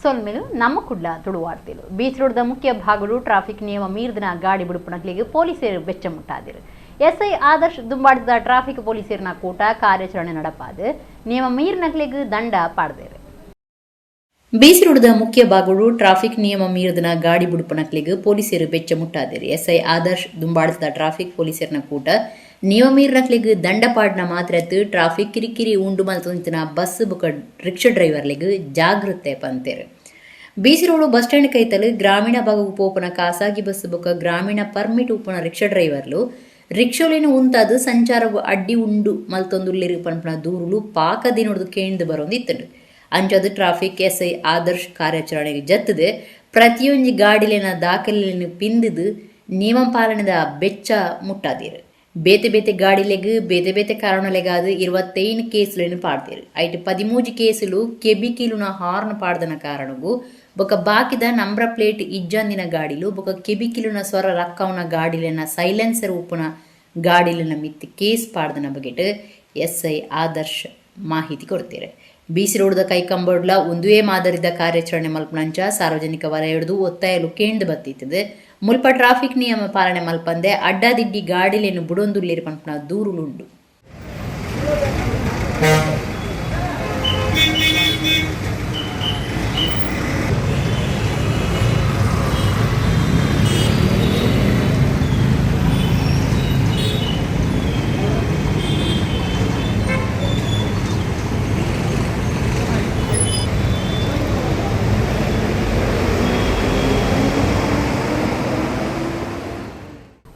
ಸೊಲ್ಮೆಲು ನಮ್ಮ ಕುಡ್ಲ ತುಳುವಾರ್ತೆಲು. ಬೀಚ್ ರೋಡ್ದ ಮುಖ್ಯ ಭಾಗಡು ಟ್ರಾಫಿಕ್ ನಿಯಮ ಮೀರ್ದನ ಗಾಡಿ ಬಿಡುಪುನಕ್ಲೆಗ್ ಪೊಲೀಸರು ಬೆಚ್ಚ ಮುಟ್ಟಾದಿರು. ಎಸ್ಐ ಆದರ್ಶ್ ದುಂಬಾಡಿದ ಟ್ರಾಫಿಕ್ ಪೊಲೀಸರ್ನ ಕೂಟ ಕಾರ್ಯಾಚರಣೆ ನಡಪಾದು ನಿಯಮ ಮೀರ್ನಕ್ಲೆಗ್ ದಂಡ ಪಾಡ್ದೇರು. ಬೀಚ್ ರೋಡ್ದ ಮುಖ್ಯ ಭಾಗಡು ಟ್ರಾಫಿಕ್ ನಿಯಮ ಮೀರ್ದನ ಗಾಡಿ ಬಿಡುಪುನಕ್ಲೆಗ್ ಪೊಲೀಸರು ಬೆಚ್ಚ ಮುಟ್ಟಾದಿರು. ಎಸ್ಐ ಆದರ್ಶ್ ದುಂಬಾಡಿದ ಟ್ರಾಫಿಕ್ ಪೊಲೀಸರ್ನ ಕೂಟ ನಿಯಮ ಮೀರ್ನಕ್ಲೆಗ್ ದಂಡ ಪಾಡ್ನ ಮಾತ್ರತ್ ಟ್ರಾಫಿಕ್ ಕಿರಿಕಿರಿ ಉಂಡು ಮಲ್ತೊಂತಿನ ಬಸ್ ಬೊಕ ರಿಕ್ಷಾ ಡ್ರೈವರ್ಲೆಗ್ ಜಾಗೃತೆ ಪಂತೇರು. ಬೀಚ್ ರೋಡ್ ಬಸ್ ಸ್ಟ್ಯಾಂಡ್ ಕೈತಲು ಗ್ರಾಮೀಣ ಭಾಗವು ಪೋಪುನ ಖಾಸಗಿ ಬಸ್ ಬೊಕ ಗ್ರಾಮೀಣ ಪರ್ಮಿಟ್ ಉಪ್ಪುನ ರಿಕ್ಷಾ ಡ್ರೈವರ್ಲು ರಿಕ್ಷೋಲೇನು ಉಂತಾದ್ ಸಂಚಾರವು ಅಡ್ಡಿ ಉಂಡು ಮಲ್ತೊಂದುಲ್ಲೆರು ಪನ್ಪುನ ದೂರುಲು ಪಾಕ ದಿನೊಡ್ದು ಕೇಂದ್ ಬರೊಂದಿತ್ತುಂಡು. ಅಂಚಾದ್ ಟ್ರಾಫಿಕ್ ಎಸ್ಐ ಆದರ್ಶ್ ಕಾರ್ಯಾಚರಣೆಗೆ ಜತ್ತದೆ ಪ್ರತಿಯೊಂಜಿ ಗಾಡಿಲೆನ ದಾಖಲೆಯನ್ನು ಪಿಂದಿದು ನಿಯಮ ಪಾಲನೆದ ಬೆಚ್ಚ ಮುಟ್ಟಾದಿರು. ಬೇತೆ ಬೇತೆ ಗಾಡಿಲೆಗ್ ಬೇತೆ ಬೇತೆ ಕಾರಣಲೆಗಾದ್ 25 ಕೇಸುలను ಪಾಡ್ದೇರು. ಐಟ್ 13 ಕೇಸುಲು ಕೆಬಿಕಿಲುನ ಹಾರ್ನ್ ಪಾಡ್ದನ ಕಾರಣಗು ಬೊಕ ಬಾಕಿದ ನಂಬರ್ ಪ್ಲೇಟ್ ಇಜ್ಜಂದಿನ ಗಾಡಿಲು ಬೊಕ ಕೆಬಿಕಿಲುನ ಸ್ವರ ರಕ್ಕವನ ಗಾಡಿಲೆನ ಸೈಲೆನ್ಸರ್ ಉಪ್ಪುನ ಗಾಡಿಲೆನ ಮಿತ್ ಕೇಸ್ ಪಾಡ್ದನ ಬಗೆಟ್ ಎಸ್ಐ ಆದರ್ಶ್ ಮಾಹಿತಿ ಕೊಡ್ತೇರೆ. ಬೀಚ್ ರೋಡ್ದ ಕೈಕಂಬಡ್ಲ ಒಂದುವೇ ಮಾದರಿದ ಕಾರ್ಯಾಚರಣೆ ಮಲ್ಪನಂಚ ಸಾರ್ವಜನಿಕ ವಲಯಡ್ದು ಒತ್ತಾಯಲು ಕೇಂದ್ರ ಬತ್ತಿತ್ತದೆ. ಮುಲ್ಪ ಟ್ರಾಫಿಕ್ ನಿಯಮ ಪಾಲನೆ ಮಲ್ಪಂದೆ ಅಡ್ಡಾದಿಡ್ಡಿ ಗಾಡಿಲೇನು ಬುಡೊಂದುಲ್ಲೇರು ಪನ್ಪುನ ದೂರುಲುಂಡು.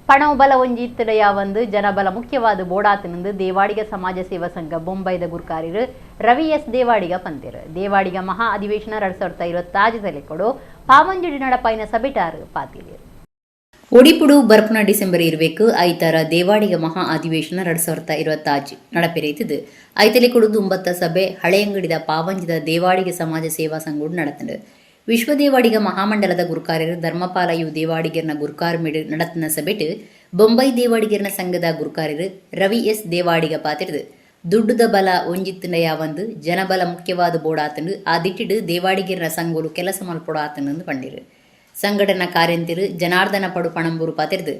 ಪಣವು ಬಲ ಒಂಜಿ ಯಾವಂದು ಜನಬಲ ಮುಖ್ಯವಾದ ಬೋಡಾತನಂದು ದೇವಾಡಿಗ ಸಮಾಜ ಸೇವಾ ಸಂಘ ಬೊಂಬೈದ ಗುರ್ಕಾರಿರು ರವಿ ಎಸ್ ದೇವಾಡಿಗ ಪಂತೇರು. ದೇವಾಡಿಗ ಮಹಾ ಅಧಿವೇಶನ 2025 ತಲೆಕೊಡು ಪಾವಂಜಡಿ ನಡಪಾಯಿನ ಸಭೆಟಾರು ಪಾತಿಲೇರು. ಒಡಿಪುಡು ಬರ್ಪುನ ಡಿಸೆಂಬರ್ ಇರಬೇಕು ಐತಾರ ದೇವಾಡಿಗ ಮಹಾ ಅಧಿವೇಶನ 2025 ನಡಪೆರೈತದು. ಐತಲೆ ಕೊಡು ದುಂಬತ್ತ ಸಭೆ ಹಳೆಯಂಗಡಿದ ಪಾವಂಜಿದ ದೇವಾಡಿಗ ಸಮಾಜ ಸೇವಾ ಸಂಘ ನಡತಂಡು. ವಿಶ್ವದೇವಾಡಿಗ ಮಹಾಮಂಡಲದ ಗುರುಕಾರ್ಯರು ಧರ್ಮಪಾಲ you ದೇವಾಡಿಗರ್ನ ಗುರುಕಾರ್ಮಿಡು ನಡತನ ಸಭೆಟ್ ಬೊಂಬೈ ದೇವಾಡಿಗರ್ನ ಸಂಘದ ಗುರುಕಾರ್ಯರು ರವಿ ಎಸ್ ದೇವಾಡಿಗ ಪಾತಿರ್ದು ದುಡ್ಡುದ ಬಲ ಒಂಜಿತ್ತಿನ ಯಾವಂದು ಜನಬಲ ಮುಖ್ಯವಾದ ಬೋಡಾತಂಡು ಆ ದಿಟ್ಟಿಡು ದೇವಾಡಿಗರ್ನ ಸಂಘೋಲು ಕೆಲಸ ಮಲ್ಪೊಡಾತಂಡು ಪಂಡಿರು. ಸಂಘಟನಾ ಕಾರ್ಯಂತಿರು ಜನಾರ್ದನ ಪಡು ಪಣಂಬೂರು ಪಾತಿರ್ದು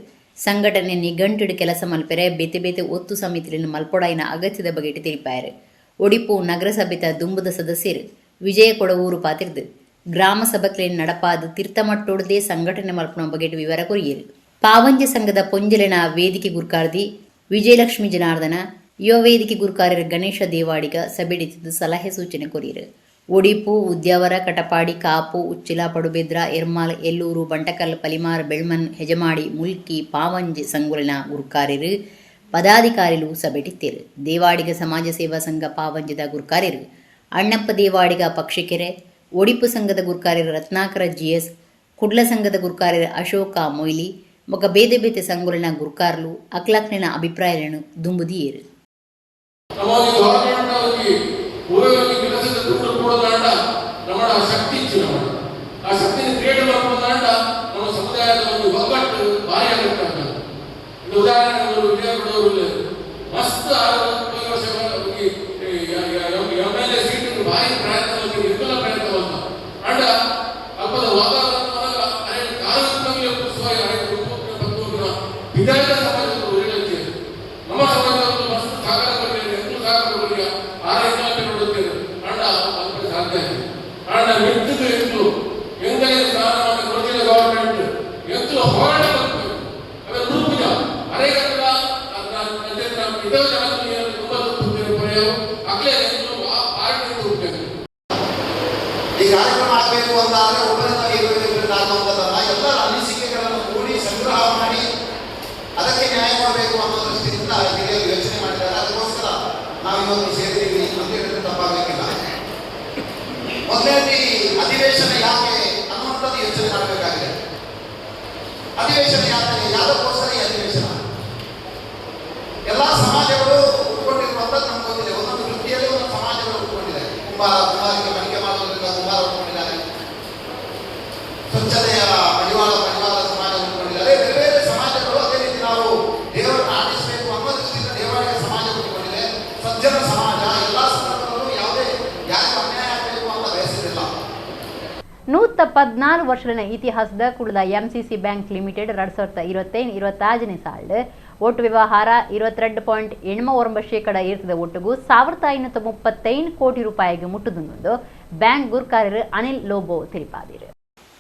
ಸಂಘಟನೆ ನಿಘಂಟಿಡು ಕೆಲಸ ಮಲ್ಪೆರೆ ಬೇತೆ ಬೇತೆ ಒತ್ತು ಸಮಿತಿಯನ್ನು ಮಲ್ಪೊಡಾಯಿನ ಅಗತ್ಯದ ಬಗೆಟ್ ತಿಳಿಪಾಯರು. ಒಡಿಪು ನಗರಸಭೆತ ದುಂಬುದ ಸದಸ್ಯರು ವಿಜಯ ಕೊಡವೂರು ಪಾತಿರ್ದು ಗ್ರಾಮ ಸಭೆಕ್ಲೇನ್ ನಡಪಾದ ತೀರ್ಥಮಟ್ಟೋಡದೆ ಸಂಘಟನೆ ಮಲ್ಪುನ ಬಗೆಟ್ ವಿವರ ಕೊರಿಯರು. ಪಾವಂಜ ಸಂಘದ ಪೊಂಜಲೆನ ವೇದಿಕೆ ಗುರ್ಕಾರ್ದಿ ವಿಜಯಲಕ್ಷ್ಮಿ ಜನಾರ್ದನ, ಯುವ ವೇದಿಕೆ ಗುರುಕಾರ್ಯರ ಗಣೇಶ ದೇವಾಡಿಗ ಸಭೆಡಿತಿದ್ದು ಸಲಹೆ ಸೂಚನೆ ಕೊರಿಯರು. ಒಡಿಪು, ಉದ್ಯಾವರ, ಕಟಪಾಡಿ, ಕಾಪು, ಉಚ್ಚಿಲ, ಪಡುಬೆದ್ರ, ಎರ್ಮಾಲ್, ಎಲ್ಲೂರು, ಬಂಟಕಲ್, ಪಲಿಮಾರ್, ಬೆಳ್ಮನ್, ಹೆಜಮಾಡಿ, ಮುಲ್ಕಿ, ಪಾವಂಜೆ ಸಂಗುಲಿನ ಗುರುಕಾರ್ಯರು ಪದಾಧಿಕಾರಿಲು ಸಭೆಟಿತ್ತೇರು. ದೇವಾಡಿಗ ಸಮಾಜ ಸೇವಾ ಸಂಘ ಪಾವಂಜದ ಗುರುಕಾರ್ಯರು ಅಣ್ಣಪ್ಪ ದೇವಾಡಿಗ ಪಕ್ಷಿಕೆರೆ, ಒಡಿಪು ಸಂಘದ ಗುರುಕಾರ್ಯರು ರತ್ನಾಕರ ಜಿಎಸ್, ಕುಡ್ಲ ಸಂಘದ ಗುರುಕಾರ್ಯರು ಅಶೋಕ ಮೊಯ್ಲಿ ಬೊಕ ಬೇತೆ ಬೇತೆ ಸಂಗುಲಿನ ಗುರುಕಾರ್ಲು ಅಕ್ಲಾಕ್ನಿನ ಅಭಿಪ್ರಾಯలను ದುಂಬುದಿಯೇರು. ಈ ಕಾರ್ಯಕ್ರಮ ಆಗಬೇಕು ಅಂತ ಆದರೆ ಒಬ್ಬರಿಂದ ಇರುವುದರಿಂದ ಆಗುವಂಥದ್ದಲ್ಲ, ಎಲ್ಲರ ಅನಿಸಿಕೆಗಳನ್ನು ಕೂಡಿ ಸಂಗ್ರಹ ಮಾಡಿ ಅದಕ್ಕೆ ನ್ಯಾಯ ಕೊಡಬೇಕು ಅನ್ನೋ ದೃಷ್ಟಿಯಿಂದ ಹಿರಿಯರು ಯೋಚನೆ ಮಾಡಿದ್ದಾರೆ. ಅದಕ್ಕೋಸ್ಕರ ನಾವು ಇವತ್ತು ಸೇರಿದ್ದೀವಿ ಅಂತ ಹೇಳಿದ್ರೆ ತಪ್ಪಾಗಲಿಕ್ಕಿಲ್ಲ. ಮೊದಲನೇದು ಅಧಿವೇಶನ ಯಾಕೆ ಅನ್ನುವಂಥದ್ದು ಯೋಚನೆ ಮಾಡಬೇಕಾಗಿದೆ. ಅಧಿವೇಶನ ಯಾಕೆ, ಯಾವುದಕ್ಕೋಸ್ಕರ ಈ ಅಧಿವೇಶನ? ಎಲ್ಲ ಸಮಾಜಗಳು ಉಟ್ಕೊಂಡಿರುವಂಥದ್ದು ನಮ್ಗೆ ಗೊತ್ತಿದೆ. ಒಂದೊಂದು ವೃತ್ತಿಯಲ್ಲಿ ಒಂದೊಂದು ಸಮಾಜಗಳು ಉಟ್ಕೊಂಡಿದೆ. ಕುಂಬಾರ ಕುಂಬಾರಿಗೆ ಮಡಿಕೆ ಮಾಡೋದ್ರಿಂದ ಕುಂಬಾರ ಉಟ್ಕೊಂಡಿದ್ದಾರೆ, ಸ್ವಚ್ಛತೆಯ ಮಡಿವಾಳ ಮಡಿವಾಳ ಸಮಾಜ ಉಟ್ಕೊಂಡಿದ್ದಾರೆ, ಬೇರೆ ಬೇರೆ ಸಮಾಜಗಳು. ಅದೇ ರೀತಿ ನಾವು ದೇವರನ್ನು ಆಡಿಸಬೇಕು ಅನ್ನೋ ದೃಷ್ಟಿಯಿಂದ ದೇವಾಲಯ ಸಮಾಜ ಉಟ್ಕೊಂಡಿದೆ. ಸಜ್ಜನ ಸಮಾಜ ಎಲ್ಲ ಸಂದರ್ಭದಲ್ಲೂ ಯಾವುದೇ ಯಾರಿಗೂ ಅನ್ಯಾಯ ಆಗಬೇಕು ಅಂತ ಬಯಸಿದಿಲ್ಲ. 114 ವರ್ಷದ ಇತಿಹಾಸದ ಕುಡ್ಲದ MCC bank limited 2025-26ನೇ ಸಾಲ್ಡ್ ಒಟ್ಟು ವ್ಯವಹಾರ 22.89% ಏರ್ತದ ಒಟ್ಟುಗು 1535 ಕೋಟಿ ರೂಪಾಯಿಗೆ ಮುಟ್ಟುದುಂದು ಬ್ಯಾಂಕ್ ಗುರ್ಕಾರರು ಅನಿಲ್ ಲೋಬೋ ತಿಳಿಪಾದಿರು.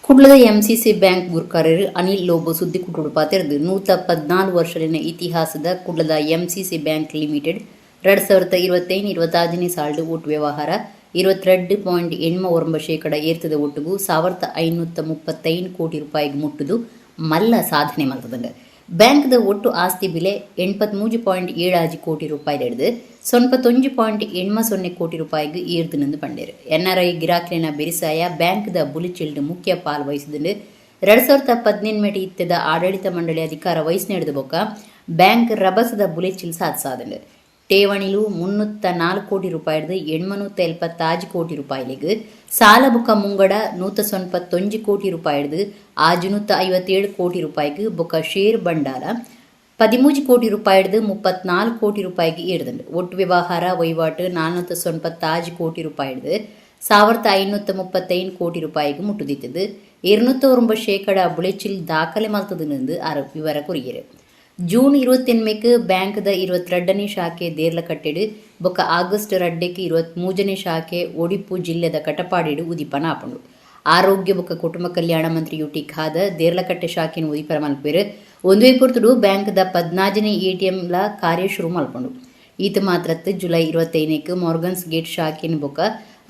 ಕುಡ್ಲದ ಎಂಸಿಸಿ ಬ್ಯಾಂಕ್ ಗುರ್ಕಾರರು ಅನಿಲ್ ಲೋಬೋ ಸುದ್ದಿ ಕುಟುಂಬ ತೆರೆದು 114 ವರ್ಷದ ಇತಿಹಾಸದ ಕುಡ್ಲದ MCC bank limited 2025-26ನೇ ಸಾಲ್ಡ್ ಒಟ್ಟು ವ್ಯವಹಾರ 22.89% ಏರ್ತದ ಒಟ್ಟುಗು 1535 ಕೋಟಿ ರೂಪಾಯಿಗೆ ಮುಟ್ಟುದು ಮಲ್ಲ ಸಾಧನೆ ಮಲ್ತದಂಗ. ಬ್ಯಾಂಕ್ದ ಒಟ್ಟು ಆಸ್ತಿ ಬೆಲೆ 83.76 ಕೋಟಿ ರೂಪಾಯಿ ಹಿಡಿದು 91.80 ಕೋಟಿ ರೂಪಾಯಿಗೆ ಏರ್ದು ಪಂಡೇರು. ಎನ್ಆರ್ಐ ಗಿರಾಕಿನ ಬೆರಿಸಾಯ ಬ್ಯಾಂಕ್ದ ಬುಲಿಚಿಲ್ಡ್ ಮುಖ್ಯ ಪಾಲ್ ವಹಿಸಿದಂಡು. 2018 ಇತ್ತದ ಆಡಳಿತ ಮಂಡಳಿ ಅಧಿಕಾರ ವಹಿಸಿ ನಡೆದ ಬೊಕ್ಕ ಬ್ಯಾಂಕ್ ರಭಸದ ಬುಲೆಚಿಲ್ ಸಾಧಿಸಾದಂಡು. ಠೇವಣಿಲು 304 ಕೋಟಿ ರೂಪಾಯಿ 876 ಕೋಟಿ ರೂಪಾಯಿಲಿಗೆ, ಸಾಲ ಬುಕ್ಕ ಮುಂಗಡ 191 ಕೋಟಿ ರೂಪಾಯಿ 657 ಕೋಟಿ ರೂಪಾಯಿಗೆ, ಬೊಕ್ಕ ಶೇರ್ ಬಂಡಾರ 13 ಕೋಟಿ ರೂಪಾಯಿ 34 ಕೋಟಿ ರೂಪಾಯಿಗೆ ಏರ್ದಂಡು. ಒಟ್ಟು ವ್ಯವಹಾರ ವಹಿವಾಟು 496 ಕೋಟಿ ರೂಪಾಯಿ 1535 ಕೋಟಿ ರೂಪಾಯಿಗೆ ಮುಟ್ಟುದಿತ್ತದು 209% ಬುಳೆಚಿಲ್ ದಾಖಲೆ ಮಲ್ತದನೆಂದು ಆರ್ ವಿವರ ಕೊರಿಯರು. ಜೂನ್ 28ಕ್ಕೆ ಬ್ಯಾಂಕ್ದ 22ನೇ ಶಾಖೆ ದೇರ್ಲಕಟ್ಟೆಡು ಬೊಕ್ಕ ಆಗಸ್ಟ್ 2ಕ್ಕೆ 23ನೇ ಶಾಖೆ ಒಡಿಪು ಜಿಲ್ಲೆದ ಕಟಪಾಡಿಡು ಉದಿಪನ ಆಪುಂಡು. ಆರೋಗ್ಯ ಬೊಕ್ಕ ಕುಟುಂಬ ಕಲ್ಯಾಣ ಮಂತ್ರಿ ಯುಟಿ ಖಾದರ್ ದೇರ್ಲಕಟ್ಟೆ ಶಾಖೆನ್ ಉದಿಪನ ಮಲ್ಪೆರ್. ಒಂದುವೇ ಪೊರ್ತುಡು ಬ್ಯಾಂಕ್ದ 14ನೇ ಎಟಿಎಂ ಲ ಕಾರ್ಯ ಶುರು ಮಲ್ಪುಂಡು. ಈತ ಮಾತ್ರತ್ ಜುಲೈ 25ಕ್ಕೆ ಮಾರ್ಗನ್ಸ್ ಗೇಟ್ ಶಾಖೆನ್ ಬೊಕ್ಕ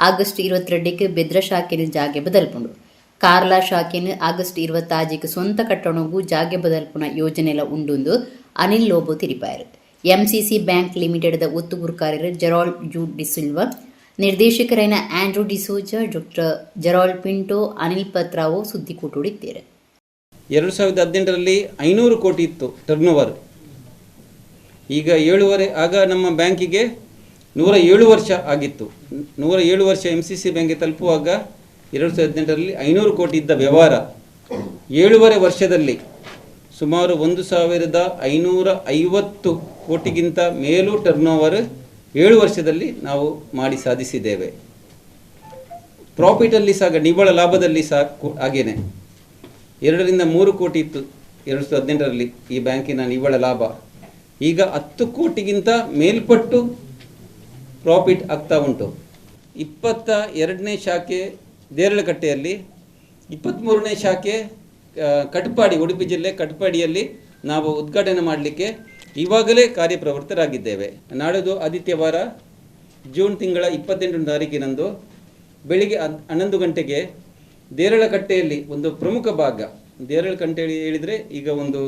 ಆಗಸ್ಟ್ 22ಕ್ಕೆ ಬೆದ್ರ ಶಾಖೆನ್ ಜಾಗೆ ಬದಲ್ಪುಂಡು. ಕಾರ್ಲಾ ಶಾಖೆನ್ ಆಗಸ್ಟ್ 26ಕ್ಕೆ ಸ್ವಂತ ಕಟ್ಟಣಗೂ ಜಾಗೆ ಬದಲ್ಪುನ ಯೋಜನೆಲ ಉಂಡುಂದು ಅನಿಲ್ ಲೋಬೋ ತಿರಿಪಾಯರು. ಎಂಸಿಸಿ ಬ್ಯಾಂಕ್ ಲಿಮಿಟೆಡ್ದ ಒತ್ತು ಗುರುಕಾರ್ಯರು ಜೆರಾಲ್ಡ್ ಜೂಡ್ ಡಿಸಿಲ್ವಾ, ನಿರ್ದೇಶಕರಾದ Andrew D'Souza, doctor Gerald Pinto, Anil ಪತ್ರಾವೋ ಸುದ್ದಿಕೂಟುಡಿತ್ತೇರು. 2018ರಲ್ಲಿ 500 ಕೋಟಿ ಇತ್ತು ಟರ್ನ್ ಓವರ್. ಈಗ ಏಳುವರೆ. ಆಗ ನಮ್ಮ ಬ್ಯಾಂಕಿಗೆ 107 ವರ್ಷ ಆಗಿತ್ತು. 107 ವರ್ಷ M C C ಬ್ಯಾಂಕಿಗೆ ತಲುಪುವಾಗ 2018ರಲ್ಲಿ 500 ಕೋಟಿ ಇದ್ದ ವ್ಯವಹಾರ 7.5 ವರ್ಷದಲ್ಲಿ ಸುಮಾರು 1550 ಕೋಟಿಗಿಂತ ಮೇಲೂ ಟರ್ನ್ ಓವರ್ 7 ವರ್ಷದಲ್ಲಿ ನಾವು ಮಾಡಿ ಸಾಧಿಸಿದ್ದೇವೆ. ಪ್ರಾಫಿಟಲ್ಲಿ ಸಹ, ನಿವ್ವಳ ಲಾಭದಲ್ಲಿ ಸಹ ಹಾಗೇನೆ. 2ರಿಂದ 3 ಕೋಟಿ ಇತ್ತು 2018ರಲ್ಲಿ ಈ ಬ್ಯಾಂಕಿನ ನಿವ್ವಳ ಲಾಭ. ಈಗ 10 ಕೋಟಿಗಿಂತ ಮೇಲ್ಪಟ್ಟು ಪ್ರಾಫಿಟ್ ಆಗ್ತಾ ಉಂಟು. 22ನೇ ಶಾಖೆ ದೇರಳಕಟ್ಟೆಯಲ್ಲಿ, 23ನೇ ಶಾಖೆ ಕಟಪಾಡಿ, ಉಡುಪಿ ಜಿಲ್ಲೆ ಕಟಪಾಡಿಯಲ್ಲಿ ನಾವು ಉದ್ಘಾಟನೆ ಮಾಡಲಿಕ್ಕೆ ಇವಾಗಲೇ ಕಾರ್ಯಪ್ರವೃತ್ತರಾಗಿದ್ದೇವೆ. ನಾಡಿದ್ದು ಆದಿತ್ಯವಾರ, ಜೂನ್ ತಿಂಗಳ 28 ತಾರೀಕಿನಂದು ಬೆಳಿಗ್ಗೆ 11 ಗಂಟೆಗೆ ದೇರಳಕಟ್ಟೆಯಲ್ಲಿ, ಒಂದು ಪ್ರಮುಖ ಭಾಗ ದೇರಳಕಟ್ಟೆ ಹೇಳಿದರೆ, ಈಗ ಒಂದು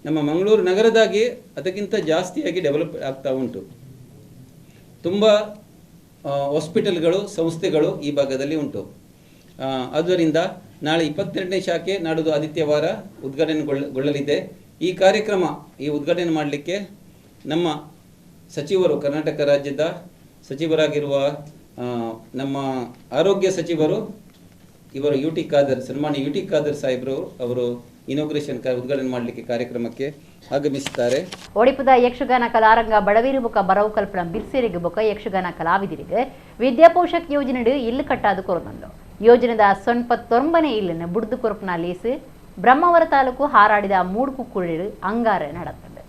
ನಮ್ಮ ಮಂಗಳೂರು ನಗರದಾಗಿ ಅದಕ್ಕಿಂತ ಜಾಸ್ತಿಯಾಗಿ ಡೆವಲಪ್ ಆಗ್ತಾ ಉಂಟು. ತುಂಬ ಹಾಸ್ಪಿಟಲ್ಗಳು, ಸಂಸ್ಥೆಗಳು ಈ ಭಾಗದಲ್ಲಿ ಉಂಟು. ಆದ್ದರಿಂದ ನಾಳೆ 22ನೇ ಶಾಖೆ ನಾಡಿದ್ದು ಆದಿತ್ಯವಾರ ಉದ್ಘಾಟನೆಗೊಳ್ಳಲಿದೆ. ಈ ಕಾರ್ಯಕ್ರಮ, ಈ ಉದ್ಘಾಟನೆ ಮಾಡಲಿಕ್ಕೆ ನಮ್ಮ ಸಚಿವರು, ಕರ್ನಾಟಕ ರಾಜ್ಯದ ಸಚಿವರಾಗಿರುವ ನಮ್ಮ ಆರೋಗ್ಯ ಸಚಿವರು ಇವರು ಯು ಟಿ ಖಾದರ್, ಸನ್ಮಾನ್ಯ ಯು ಟಿ ಖಾದರ್ ಸಾಹೇಬರು ಅವರು ಇನಾಗ್ರೇಷನ್ ಉದ್ಘಾಟನೆ ಮಾಡಲಿಕ್ಕೆ ಕಾರ್ಯಕ್ರಮಕ್ಕೆ ಆಗಮಿಸುತ್ತಾರೆ. ಒಡಿಪುದ ಯಕ್ಷಗಾನ ಕಲಾರಂಗ ಬಡವೀರು ಬೊಕ ಬರವು ಕಲ್ಪನ ಬಿರ್ಸೇರಿಗೆ ಬೊಕ ಯಕ್ಷಗಾನ ಕಲಾವಿದರಿಗೆ ವಿದ್ಯಾಪೋಷಕ್ ಯೋಜನೆ ಇಲ್ಲು ಕಟ್ಟಾದು ಕೊರೊಂದುಂಡು. ಯೋಜನೆದ 99ನೇ ಇಲ್ಲನ್ನು ಬುಡ್ದು ಕೊರಪುನ ಲೇಸು ಬ್ರಹ್ಮಾವರ ತಾಲೂಕು ಹಾರಾಡಿದ ಮೂಡುಕುಕ್ಕುಳಿರು ಅಂಗಾರ നടತ್ತಂಡು.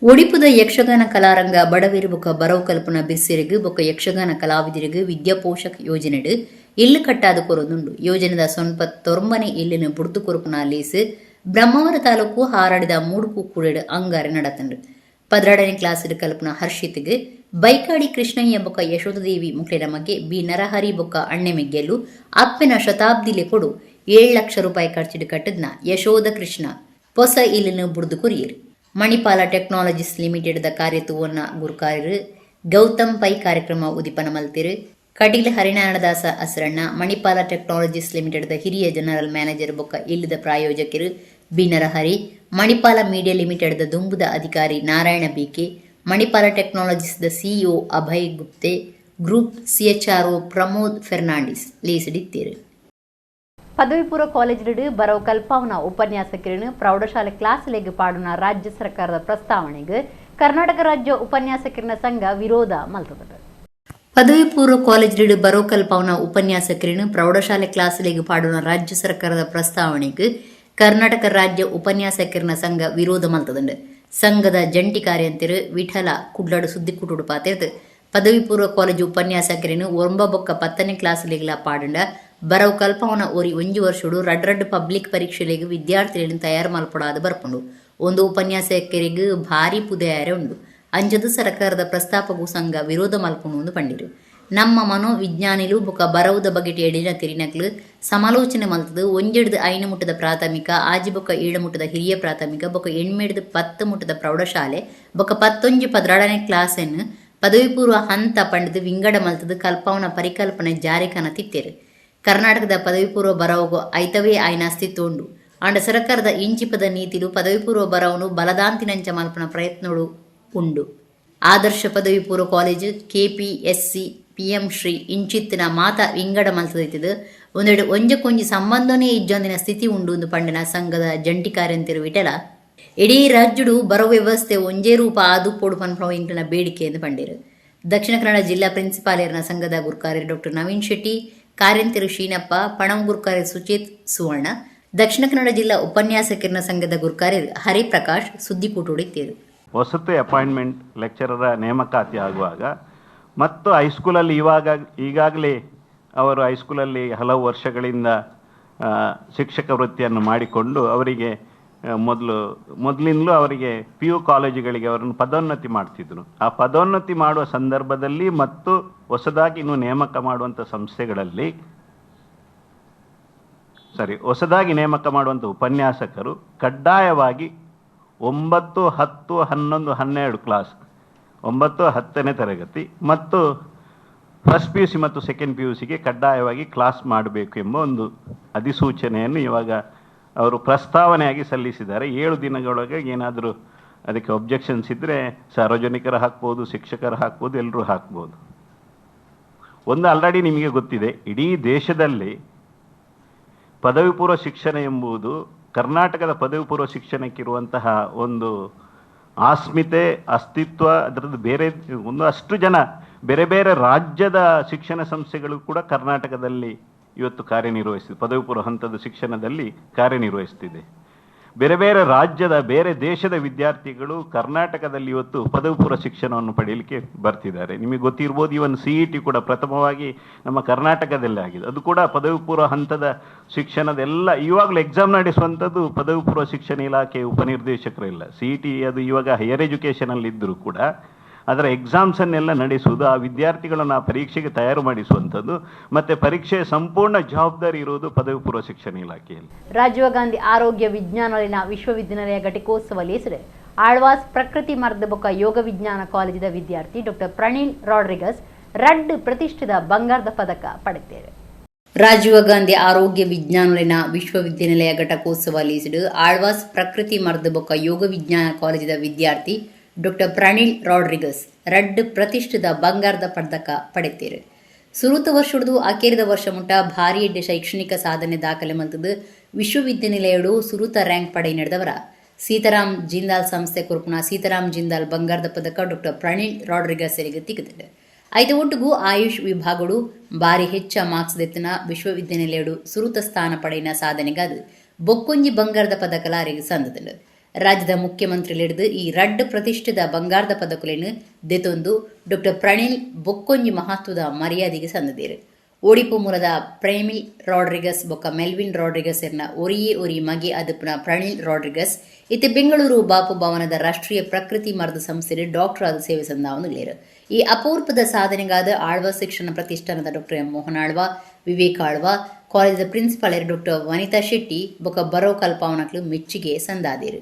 ಒಡಿಪುದ ಯಕ್ಷಗಾನ ಕಲಾರಂಗ ಬಡವೀರು ಬೊಕ ಬರವು ಕಲ್ಪನ ಬಿರ್ಸೆರಿಗೆ ಬೊಕ ಯಕ್ಷಗಾನ ಕಲಾವಿದರಿಗೆ ವಿದ್ಯಾಪೋಷಕ್ ಯೋಜನೆಡು ಇಲ್ಲು ಕಟ್ಟಾದು ಕೊರೊಂದುಂಡು. ಯೋಜನೆದ 99ನೇ ಇಲ್ಲಿನ ಬುಡ್ದು ಕೊರಪುನ ಲೇಸು ಬ್ರಹ್ಮಾವರ ತಾಲೂಕು ಹಾರಾಡಿದ ಮೂಡುಕುಕ್ಕುಳಿಡು ಅಂಗಾರ നടತ್ತಂಡು. 12ನೇ ಕ್ಲಾಸ್ ಕಲ್ಪನ ಹರ್ಷಿತ್ಗೆ ಬೈಕಾಡಿ ಕೃಷ್ಣಯ್ಯ ಬೊಕ್ಕ ಯಶೋಧದೇವಿ ಮುಕ್ಲೆನ ಮಗೆ ಬಿ ನರಹರಿ ಬೊಕ್ಕ ಅಣ್ಣೆ ಮೆಗ್ಗೆಲ್ಲು ಅಪ್ಪೆನ ಶತಾಬ್ದಿಲೆ ಕೊಡು 7 ಲಕ್ಷ ರೂಪಾಯಿ ಖರ್ಚಿಡು ಕಟ್ಟದ್ನ ಯಶೋಧ ಕೃಷ್ಣ ಪೊಸ ಇಲ್ಲಿನ ಬುಡ್ದು ಕೊರಿಯರು. ಮಣಿಪಾಲ ಟೆಕ್ನಾಲಜೀಸ್ ಲಿಮಿಟೆಡ್ the ಕಾರ್ಯತುವನ್ನ ಗುರುಕಾರರು ಗೌತಮ್ ಪೈ ಕಾರ್ಯಕ್ರಮ ಉದಿಪನ ಮಲ್ತಿರು. Kateel Harinarayanadasa Asranna, Manipal technologies limited the ಹಿರಿಯ ಜನರಲ್ ಮ್ಯಾನೇಜರ್ ಬೊಕ್ಕ ಇಲ್ಲದ ಪ್ರಾಯೋಜಕರು B Narahari, Manipal media limited the ದುಂಬುದ ಅಧಿಕಾರಿ Narayana B K, Manipal technologies the CEO Abhay Gupte, group CHRO Pramod Fernandes ಲೇಸಿಡಿತ್ತೀರು. ಪದವಿ ಪೂರ್ವ ಕಾಲೇಜಿಡು ಬರವು ಕಲ್ಪಾವನ ಉಪನ್ಯಾಸಕರನ್ನು ಪ್ರೌಢಶಾಲೆ ಕ್ಲಾಸ್ಲೆಗ್ ಪಾಡುನ ರಾಜ್ಯ ಸರ್ಕಾರದ ಪ್ರಸ್ತಾವನೆಗೆ ಕರ್ನಾಟಕ ರಾಜ್ಯ ಉಪನ್ಯಾಸಕರನ ಸಂಘ ವಿರೋಧ ಮಲ್ತದ. ಪದವಿ ಪೂರ್ವ ಕಾಲೇಜಿಡು ಬರೋಕಲ್ಪವನ ಉಪನ್ಯಾಸಕರಿನ ಪ್ರೌಢಶಾಲೆ ಕ್ಲಾಸ್ಲೆಗ್ ಪಾಡುನ ರಾಜ್ಯ ಸರ್ಕಾರದ ಪ್ರಸ್ತಾವನೆಗೆ ಕರ್ನಾಟಕ ರಾಜ್ಯ ಉಪನ್ಯಾಸಕರಿನ ಸಂಘ ವಿರೋಧ ಮಲ್ತದಂಡು. ಸಂಘದ ಜಂಟಿ ಕಾರ್ಯಂತಿರು ವಿಠಲ ಕುಡ್ಲಡು ಸುದ್ದಿ ಕುಟುಡು ಪಾತಿರ್ದು ಪದವಿ ಪೂರ್ವ ಕಾಲೇಜು ಉಪನ್ಯಾಸಕರಿನ 9 ಬೊಕ್ಕ 10ನೇ ಕ್ಲಾಸ್ಲೆಗ್ಲ ಪಾಡುಂಡ ಬರವು ಕಲ್ಪವನ ಒರಿ ಒಂಜಿ ವರ್ಷಡು ರಡ್ ರಡ್ ಪಬ್ಲಿಕ್ ಪರೀಕ್ಷೆಲೆಗ್ ವಿದ್ಯಾರ್ಥಿಗಳನ್ನು ತಯಾರು ಮಲ್ಪಡಾದ ಬರ್ಪುಂಡು. ಒಂದು ಉಪನ್ಯಾಸಕರಿಗೆ ಭಾರಿ ಪುದೆಯಾರೆ ಉಂಡು. ಅಂಜದು ಸರ್ಕಾರದ ಪ್ರಸ್ತಾಪಗೂ ಸಂಘ ವಿರೋಧ ಮಲ್ಪುಂಡು ಪಂಡಿರು. ನಮ್ಮ ಮನೋವಿಜ್ಞಾನಿಲು ಬೊಕ ಬರವುದ ಬಗೆಟ್ ಎಡಿನ ತಿರಿನಕ್ಲು ಸಮಾಲೋಚನೆ ಮಲ್ತದು 1 5 ಮುಟ್ಟದ ಪ್ರಾಥಮಿಕ, 6 ಬೊಕ 7 ಮುಟ್ಟದ ಹಿರಿಯ ಪ್ರಾಥಮಿಕ, ಬೊಕ 8 10 ಮುಟ್ಟದ ಪ್ರೌಢಶಾಲೆ, ಬೊಕ 11 12ನೇ ಕ್ಲಾಸನ್ನು ಪದವಿ ಪೂರ್ವ ಹಂತ ಪಂಡದು ವಿಂಗಡ ಮಲ್ತದು ಕಲ್ಪವನ ಪರಿಕಲ್ಪನೆ ಜಾರಿ ಕನತಿತ್ತೇರು. ಕರ್ನಾಟಕದ ಪದವಿ ಪೂರ್ವ ಬರವುಗು ಐತವೇ ಆಯ್ನ ಅಸ್ತಿತ್ವ ಉಂಡು. ಆಂಡ ಸರ್ಕಾರದ ಇಂಚಿಪದ ನೀತಿಲು ಪದವಿ ಪೂರ್ವ ಬರವನು ಬಲದಾಂತಿನಂಚ ಮಲ್ಪನ ಪ್ರಯತ್ನಗಳು ಉಂಡು. ಆದರ್ಶ ಪದವಿ ಪೂರ್ವ college, KPSC, PM Shri ಇಂಚಿತ್ತಿನ ಮಾತ ವಿಂಗಡ ಮಲ್ತದಿತ್ತಿದ್ದು ಒಂದೆರಡು ಒಂಜಕ್ಕೊಂಜಿ ಸಂಬಂಧನೇ ಇಜ್ಜೊಂದಿನ ಸ್ಥಿತಿ ಉಂಡು ಒಂದು ಪಂಡಿನ ಸಂಘದ ಜಂಟಿ ಕಾರ್ಯಂತಿರು ವಿಠಲ ಇಡೀ ರಾಜ್ಯಡು ಬರೋ ವ್ಯವಸ್ಥೆ ಒಂಜೇ ರೂಪ ಆದು ಪೋಡು ಪನ್ಪುನ ಇಂಕ್ಲಿನ ಬೇಡಿಕೆ ಎಂದು ಪಂಡಿರು. ದಕ್ಷಿಣ ಕನ್ನಡ ಜಿಲ್ಲಾ ಪ್ರಿನ್ಸಿಪಾಲರ್ನ ಸಂಘದ ಗುರ್ಕಾರ್ಯರು ಡಾಕ್ಟರ್ ನವೀನ್ ಶೆಟ್ಟಿ, ಕಾರ್ಯಂತಿರು ಶೀನಪ್ಪ, ಪಣವು ಗುರ್ಕಾರ್ಯ ಸುಚೇತ್ ಸುವರ್ಣ, ದಕ್ಷಿಣ ಕನ್ನಡ ಜಿಲ್ಲಾ ಉಪನ್ಯಾಸಕರನ ಸಂಘದ ಗುರ್ಕಾರ್ಯರು ಹರಿಪ್ರಕಾಶ್ ಸುದ್ದಿಕೂಟುಡಿತ್ತೇರು. ಹೊಸತು ಅಪಾಯಿಂಟ್ಮೆಂಟ್ ಲೆಕ್ಚರರ ನೇಮಕಾತಿ ಆಗುವಾಗ ಮತ್ತು ಹೈಸ್ಕೂಲಲ್ಲಿ ಇವಾಗ ಈಗಾಗಲೇ ಅವರು ಹೈಸ್ಕೂಲಲ್ಲಿ ಹಲವು ವರ್ಷಗಳಿಂದ ಶಿಕ್ಷಕ ವೃತ್ತಿಯನ್ನು ಮಾಡಿಕೊಂಡು ಅವರಿಗೆ ಮೊದಲಿಂದಲೂ ಅವರಿಗೆ ಪಿ ಯು ಕಾಲೇಜುಗಳಿಗೆ ಅವರನ್ನು ಪದೋನ್ನತಿ ಮಾಡ್ತಿದ್ದರು. ಆ ಪದೋನ್ನತಿ ಮಾಡುವ ಸಂದರ್ಭದಲ್ಲಿ ಮತ್ತು ಹೊಸದಾಗಿ ಇನ್ನು ನೇಮಕ ಮಾಡುವಂಥ ಸಂಸ್ಥೆಗಳಲ್ಲಿ ಹೊಸದಾಗಿ ನೇಮಕ ಮಾಡುವಂಥ ಉಪನ್ಯಾಸಕರು ಕಡ್ಡಾಯವಾಗಿ 9, 10, 11, 12 ಕ್ಲಾಸ್, 9, 10ನೇ ತರಗತಿ ಮತ್ತು first P U C ಮತ್ತು second P U ಸಿಗೆ ಕಡ್ಡಾಯವಾಗಿ ಕ್ಲಾಸ್ ಮಾಡಬೇಕು ಎಂಬ ಒಂದು ಅಧಿಸೂಚನೆಯನ್ನು ಇವಾಗ ಅವರು ಪ್ರಸ್ತಾವನೆಯಾಗಿ ಸಲ್ಲಿಸಿದ್ದಾರೆ. 7 ದಿನಗಳೊಳಗೆ ಏನಾದರೂ ಅದಕ್ಕೆ ಒಬ್ಜೆಕ್ಷನ್ಸ್ ಇದ್ದರೆ ಸಾರ್ವಜನಿಕರು ಹಾಕ್ಬೋದು, ಶಿಕ್ಷಕರು ಹಾಕ್ಬೋದು, ಎಲ್ಲರೂ ಹಾಕ್ಬೋದು. ಒಂದು ಆಲ್ರೆಡಿ ನಿಮಗೆ ಗೊತ್ತಿದೆ, ಇಡೀ ದೇಶದಲ್ಲಿ ಪದವಿ ಪೂರ್ವ ಶಿಕ್ಷಣ ಎಂಬುದು ಕರ್ನಾಟಕದ ಪದವಿ ಪೂರ್ವ ಶಿಕ್ಷಣಕ್ಕಿರುವಂತಹ ಒಂದು ಆಸ್ಮಿತೆ, ಅಸ್ತಿತ್ವ, ಅದರದ್ದು ಬೇರೆ ಒಂದು ಅಷ್ಟು ಜನ ಬೇರೆ ಬೇರೆ ರಾಜ್ಯದ ಶಿಕ್ಷಣ ಸಂಸ್ಥೆಗಳು ಕೂಡ ಕರ್ನಾಟಕದಲ್ಲಿ ಇವತ್ತು ಕಾರ್ಯನಿರ್ವಹಿಸ್ತಿದೆ, ಪದವಿ ಪೂರ್ವ ಹಂತದ ಶಿಕ್ಷಣದಲ್ಲಿ ಕಾರ್ಯನಿರ್ವಹಿಸ್ತಿದೆ. ಬೇರೆ ಬೇರೆ ರಾಜ್ಯದ ಬೇರೆ ದೇಶದ ವಿದ್ಯಾರ್ಥಿಗಳು ಕರ್ನಾಟಕದಲ್ಲಿ ಇವತ್ತು ಪದವಿ ಪೂರ್ವ ಶಿಕ್ಷಣವನ್ನು ಪಡೆಯಲಿಕ್ಕೆ ಬರ್ತಿದ್ದಾರೆ. ನಿಮಗೆ ಗೊತ್ತಿರ್ಬೋದು, ಇವನ್ CET ಕೂಡ ಪ್ರಥಮವಾಗಿ ನಮ್ಮ ಕರ್ನಾಟಕದಲ್ಲೇ ಆಗಿದೆ. ಅದು ಕೂಡ ಪದವಿ ಪೂರ್ವ ಹಂತದ ಶಿಕ್ಷಣದ ಎಲ್ಲ ಇವಾಗಲೂ ಎಕ್ಸಾಮ್ ನಡೆಸುವಂಥದ್ದು ಪದವಿ ಪೂರ್ವ ಶಿಕ್ಷಣ ಇಲಾಖೆ ಉಪನಿರ್ದೇಶಕರಿಲ್ಲ. CET ಅದು ಇವಾಗ ಹೈಯರ್ ಎಜುಕೇಷನಲ್ಲಿ ಇದ್ದರೂ ಕೂಡ ಅದರ ಎಕ್ಸಾಮ್ಸನ್ನೆಲ್ಲ ನಡೆಸುವುದು, ಆ ವಿದ್ಯಾರ್ಥಿಗಳನ್ನು ಆ ಪರೀಕ್ಷೆಗೆ ತಯಾರು ಮಾಡಿಸುವಂಥದ್ದು ಮತ್ತು ಪರೀಕ್ಷೆಯ ಸಂಪೂರ್ಣ ಜವಾಬ್ದಾರಿ ಇರುವುದು ಪದವಿ ಪೂರ್ವ ಶಿಕ್ಷಣ ಇಲಾಖೆಯಲ್ಲಿ. ರಾಜೀವ್ ಗಾಂಧಿ ಆರೋಗ್ಯ ವಿಜ್ಞಾನಲಿನ ವಿಶ್ವವಿದ್ಯಾನಿಲಯ ಘಟಿಕೋತ್ಸವ ಲೇಸರೆ ಆಳ್ವಾಸ್ ಪ್ರಕೃತಿ ಮರ್ದಬೊಕ್ಕ ಯೋಗ ವಿಜ್ಞಾನ ಕಾಲೇಜಿನ ವಿದ್ಯಾರ್ಥಿ ಡಾಕ್ಟರ್ ಪ್ರಣೀಲ್ ರಾಡ್ರಿಗಸ್ ರಡ್ ಪ್ರತಿಷ್ಠಿತ ಬಂಗಾರದ ಪದಕ ಪಡೆದಿದ್ದಾರೆ. ರಾಜೀವ್ ಗಾಂಧಿ ಆರೋಗ್ಯ ವಿಜ್ಞಾನಲಿನ ವಿಶ್ವವಿದ್ಯಾನಿಲಯ ಘಟಕೋತ್ಸವ ಲೇಸಿಡು ಆಳ್ವಾಸ್ ಪ್ರಕೃತಿ ಮರ್ದಬೊಕ್ಕ ಯೋಗ ವಿಜ್ಞಾನ ಕಾಲೇಜಿನ ವಿದ್ಯಾರ್ಥಿ ಡಾಕ್ಟರ್ ಪ್ರಣೀಲ್ ರಾಡ್ರಿಗಸ್ ರಡ್ ಪ್ರತಿಷ್ಠಿತ ಬಂಗಾರದ ಪದಕ ಪಡೆದಿದ್ದಾರೆ. ಸುರುತ ವರ್ಷಡ್ದು ಅಕೇರಿದ ವರ್ಷ ಮುಟ್ಟ ಭಾರಿ ಎಡ್ಡೆ ಶೈಕ್ಷಣಿಕ ಸಾಧನೆ ದಾಖಲೆ ಮಂತದ್ದು ವಿಶ್ವವಿದ್ಯಾನಿಲಯಡು ಸುರುತ ರ್ಯಾಂಕ್ ಪಡೆ ನಡೆದವರ ಸೀತಾರಾಮ್ ಜಿಂದಾಲ್ ಸಂಸ್ಥೆ ಕುರುಪುನ ಸೀತಾರಾಮ್ ಜಿಂದಾಲ್ ಬಂಗಾರದ ಪದಕ ಡಾಕ್ಟರ್ ಪ್ರಣೀಲ್ ರಾಡ್ರಿಗಸ್ ತಿಕ್ಕುತ್ತಿದೆ. ಐದು ಒಟ್ಟಿಗೂ ಆಯುಷ್ ವಿಭಾಗಡು ಬಾರಿ ಹೆಚ್ಚ ಮಾರ್ಕ್ಸ್ ದೆತ್ತಿನ ವಿಶ್ವವಿದ್ಯಾನಿಲಯಡು ಸುರುತ ಸ್ಥಾನ ಪಡೆಯಿನ ಸಾಧನೆಗಾದ ಬೊಕ್ಕೊಂಜಿ ಬಂಗಾರದ ಪದಕ ಲಾರಿಗೆ ಸಂದದಳು. ರಾಜ್ಯದ ಮುಖ್ಯಮಂತ್ರಿಲಿಡ್ದು ಈ ರಡ್ಡ್ ಪ್ರತಿಷ್ಠಿತ ಬಂಗಾರದ ಪದಕುಲೆನು ದೆತೊಂದು ಡಾಕ್ಟರ್ ಪ್ರಣೀಲ್ ಬೊಕ್ಕೊಂಜಿ ಮಹತ್ವದ ಮರ್ಯಾದೆಗೆ ಸಂದದೇರು. ಒಡಿಪು ಮೂಲದ ಪ್ರೇಮಿಲ್ ರಾಡ್ರಿಗಸ್ ಬೊಕ್ಕ ಮೆಲ್ವಿನ್ ರಾಡ್ರಿಗಸ್ ಎರ್ನ ಒರಿಯೇ ಒರಿ ಮಗೆ ಅದುಪುನ ಪ್ರಣೀಲ್ ರಾಡ್ರಿಗಸ್ ಇತ್ತೆ ಬೆಂಗಳೂರು ಬಾಪು ಭವನದ ರಾಷ್ಟ್ರೀಯ ಪ್ರಕೃತಿ ಮರದ ಸಂಸ್ಥೆ ಡಾಕ್ಟರ್ ಆದ ಸೇವೆ ಸಂದಾವನು. ಈ ಅಪೂರ್ವದ ಸಾಧನೆಗಾದ ಆಳ್ವ ಶಿಕ್ಷಣ ಪ್ರತಿಷ್ಠಾನದ ಡಾಕ್ಟರ್ ಎಂ ಮೋಹನ್ ಆಳ್ವ, ವಿವೇಕ್ ಆಳ್ವ, ಕಾಲೇಜದ ಪ್ರಿನ್ಸಿಪಾಲ್ ಡಾಕ್ಟರ್ ವನಿತಾ ಶೆಟ್ಟಿ ಬೊಕ್ಕ ಬರೋ ಕಲ್ಪಾವನಕ್ಲು ಮೆಚ್ಚುಗೆ ಸಂದಾದಿರು.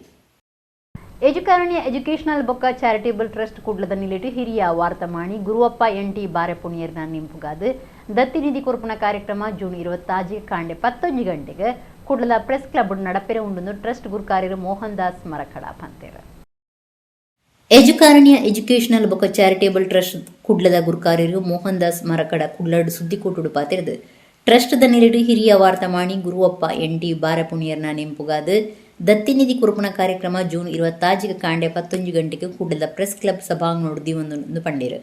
ಎಜುಕಾರಣ್ಯ ಎಜುಕೇಷನಲ್ ಬೊಕ್ಕ ಚಾರಿಟೇಬಲ್ ಟ್ರಸ್ಟ್ ಕುಡ್ಲದ ನಿಲೆಟು ಹಿರಿಯ ವಾರ್ತಮಾಣಿ ಗುರುವಪ್ಪ ಎನ್ ಟಿ ಬಾರೆಪುಣಿಯರ್ನ ನಿಂಪುಗಾದು ದತ್ತಿ ನಿಧಿ ಕೊರ್ಪುನ ಕಾರ್ಯಕ್ರಮ ಜೂನ್ 26 ಕಾಂಡೆ 11 ಗಂಟೆಗೆ ಕುಡ್ಲದ ಪ್ರೆಸ್ ಕ್ಲಬ್ ನಡಪೆರೆ ಉಂಡು ಟ್ರಸ್ಟ್ ಗುರುಕಾರ್ಯರು ಮೋಹನ್ ದಾಸ್ ಮರಕಡ ಪಂತೇರು. ಎಜುಕಾರಣ್ಯ ಎಜುಕೇಷನಲ್ ಬೊಕ್ಕ ಚಾರಿಟೇಬಲ್ ಟ್ರಸ್ಟ್ ಕುಡ್ಲದ ಗುರುಕಾರ್ಯರು ಮೋಹನ್ ದಾಸ್ ಮರಕಡ ಕುಡ್ಲಡ್ ಸುದ್ದಿಕೋಟುಡು ಪಾತಿರದು ಟ್ರಸ್ಟ್ the ನಿಲೆಡು ಹಿರಿಯ ವಾರ್ತಮಾಣಿ ಗುರುವಪ್ಪ ಎನ್ ಟಿ ಬಾರೆಪುಣಿಯರ್ನ ನಿಂಪುಗಾದು ದತ್ತಿನಿಧಿ ಕುರುಪುನ ಕಾರ್ಯಕ್ರಮ ಜೂನ್ 26 ಕಾಂಡೆ 11 ಗಂಟೆಗೆ ಕುಡ್ಲದ ಪ್ರೆಸ್ ಕ್ಲಬ್ ಸಭಾಂಗಣೋಡು ದಿವೊಂದು ಪಂಡೇರು.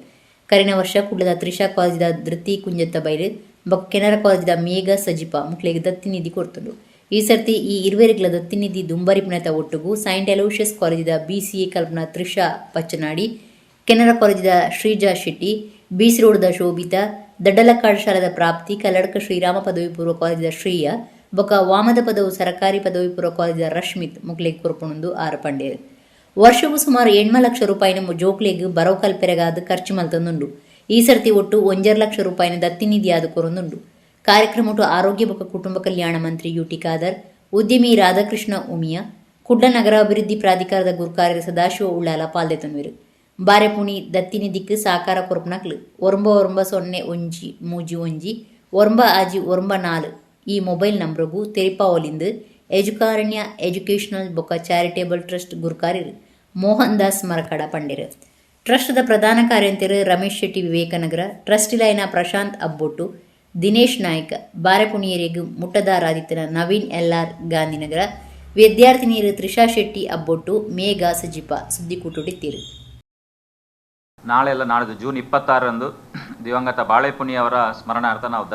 ಕರಿನ ವರ್ಷ ಕುಡ್ಲದ ತ್ರಿಷಾ ಕಾಲೇಜಿದ ಧೃತಿ ಕುಂಜತ್ತ ಬೈಲು ಬೊಕ್ಕ ಕೆನರಾ ಕಾಲೇಜಿದ ಮೇಘ ಸಜಿಪ ಮುಕ್ಲೆಗ್ ದತ್ತಿ ನಿಧಿ ಕೊರ್ತುಂಡು. ಈ ಸರ್ತಿ ಈ ಇರುವೆರ್ಗ್ಲ ದತ್ತಿನಿಧಿ ದುಂಬರಿಪುನೆತ ಒಟ್ಟುಗು ಸೈಂಟ್ ಅಲೋಷಿಯಸ್ ಕಾಲೇಜಿದ ಬಿಸಿಎ ಕಲ್ಪನಾ ತ್ರಿಷಾ ಪಚ್ಚನಾಡಿ, ಕೆನರಾ ಕಾಲೇಜಿದ ಶ್ರೀಜಾ ಶೆಟ್ಟಿ, ಬಿಸಿ ರೋಡ್ದ ಶೋಭಿತಾ, ದಡ್ಡಲಕಾಡು ಶಾಲೆದ ಪ್ರಾಪ್ತಿ, ಕಲ್ಲಡ್ಕ ಶ್ರೀರಾಮ ಪದವಿ ಪೂರ್ವ ಕಾಲೇಜಿದ ಶ್ರೇಯ ಬೊಕ್ಕ ವಾಮದ ಪದವು ಸರಕಾರಿ ಪದವಿ ಪೂರ್ವ ಕಾಲೇಜಿದ ರಶ್ಮಿತ್ ಮುಕ್ಲೆಗ್ ಕೊರ್ಪುಣುಂದು ಆರ್ ಪಂಡೇರ್. ವರ್ಷವೂ ಸುಮಾರು 8 ಲಕ್ಷ ರೂಪಾಯಿನ ಜೋಕ್ಲೆಗ್ ಬರವು ಕಲ್ಪೆರೆಗಾದ್ ಖರ್ಚು ಮಲ್ತೊಂದುಂಡು. ಈ ಸರ್ತಿ ಒಟ್ಟು 1.5 ಲಕ್ಷ ರೂಪಾಯಿನ ದತ್ತಿನಿಧಿ ಆದ್ ಕೊರೊಂದುಂಡು. ಕಾರ್ಯಕ್ರಮಟು ಆರೋಗ್ಯ ಬೊಕ್ಕ ಕುಟುಂಬ ಕಲ್ಯಾಣ ಮಂತ್ರಿ ಯುಟಿ ಖಾದರ್, ಉದ್ಯಮಿ ರಾಧಾಕೃಷ್ಣ ಉಮಿಯಾ, ಕುಡ್ಲ ನಗರಾಭಿವೃದ್ಧಿ ಪ್ರಾಧಿಕಾರದ ಗುರ್ಕಾರ್ಯರು ಸದಾಶಿವ ಉಳ್ಳಾಲ ಪಾಲ್ದೆತೊನ್ವೆರ್. ಬಾರೆಪುಣಿ ದತ್ತಿನಿಧಿಕ್ ಸಾಕಾರ ಕೊರ್ಪುನಕ್ಲು 99013 19694 ಈ ಮೊಬೈಲ್ ನಂಬರ್ಗು ತೆರಿಪಾವೊಲಿಂದು ಎಜುಕಾರಣ್ಯ ಎಜುಕೇಷನಲ್ ಬೊಕ್ಕ ಚಾರಿಟೇಬಲ್ ಟ್ರಸ್ಟ್ ಗುರ್ಕಾರ್ಯರು ಮೋಹನ್ ದಾಸ್ ಮರಕಡ ಪಂಡೆರ್. ಟ್ರಸ್ಟ್ದ ಪ್ರಧಾನ ಕಾರ್ಯಂತೆರ್ ರಮೇಶ್ ಶೆಟ್ಟಿ ವಿವೇಕನಗರ, ಟ್ರಸ್ಟಿಲೈನ ಪ್ರಶಾಂತ್ ಅಬ್ಬೊಟ್ಟು, ದಿನೇಶ್ ನಾಯ್ಕ್, ಬಾರೆಪುಣಿಯರಿಗೆ ಮುಟ್ಟದಾರಾದಿತ್ತನ ನವೀನ್ ಎಲ್ಆರ್ ಗಾಂಧಿನಗರ, ವಿದ್ಯಾರ್ಥಿನಿಯರು ತ್ರಿಷಾ ಶೆಟ್ಟಿ ಅಬ್ಬೊಟ್ಟು, ಮೇಘಾ ಸಜಿಪ ಸುದ್ದಿಕೂಟುಡಿತ್ತೀರು. ನಾಳೆ ಅಲ್ಲ, ನಾಡಿದ್ದು ಜೂನ್ 26ರಂದು ದಿವಂಗತ ಬಾಳೆಪುಣಿಯವರ ಸ್ಮರಣಾರ್ಥ ನಾವು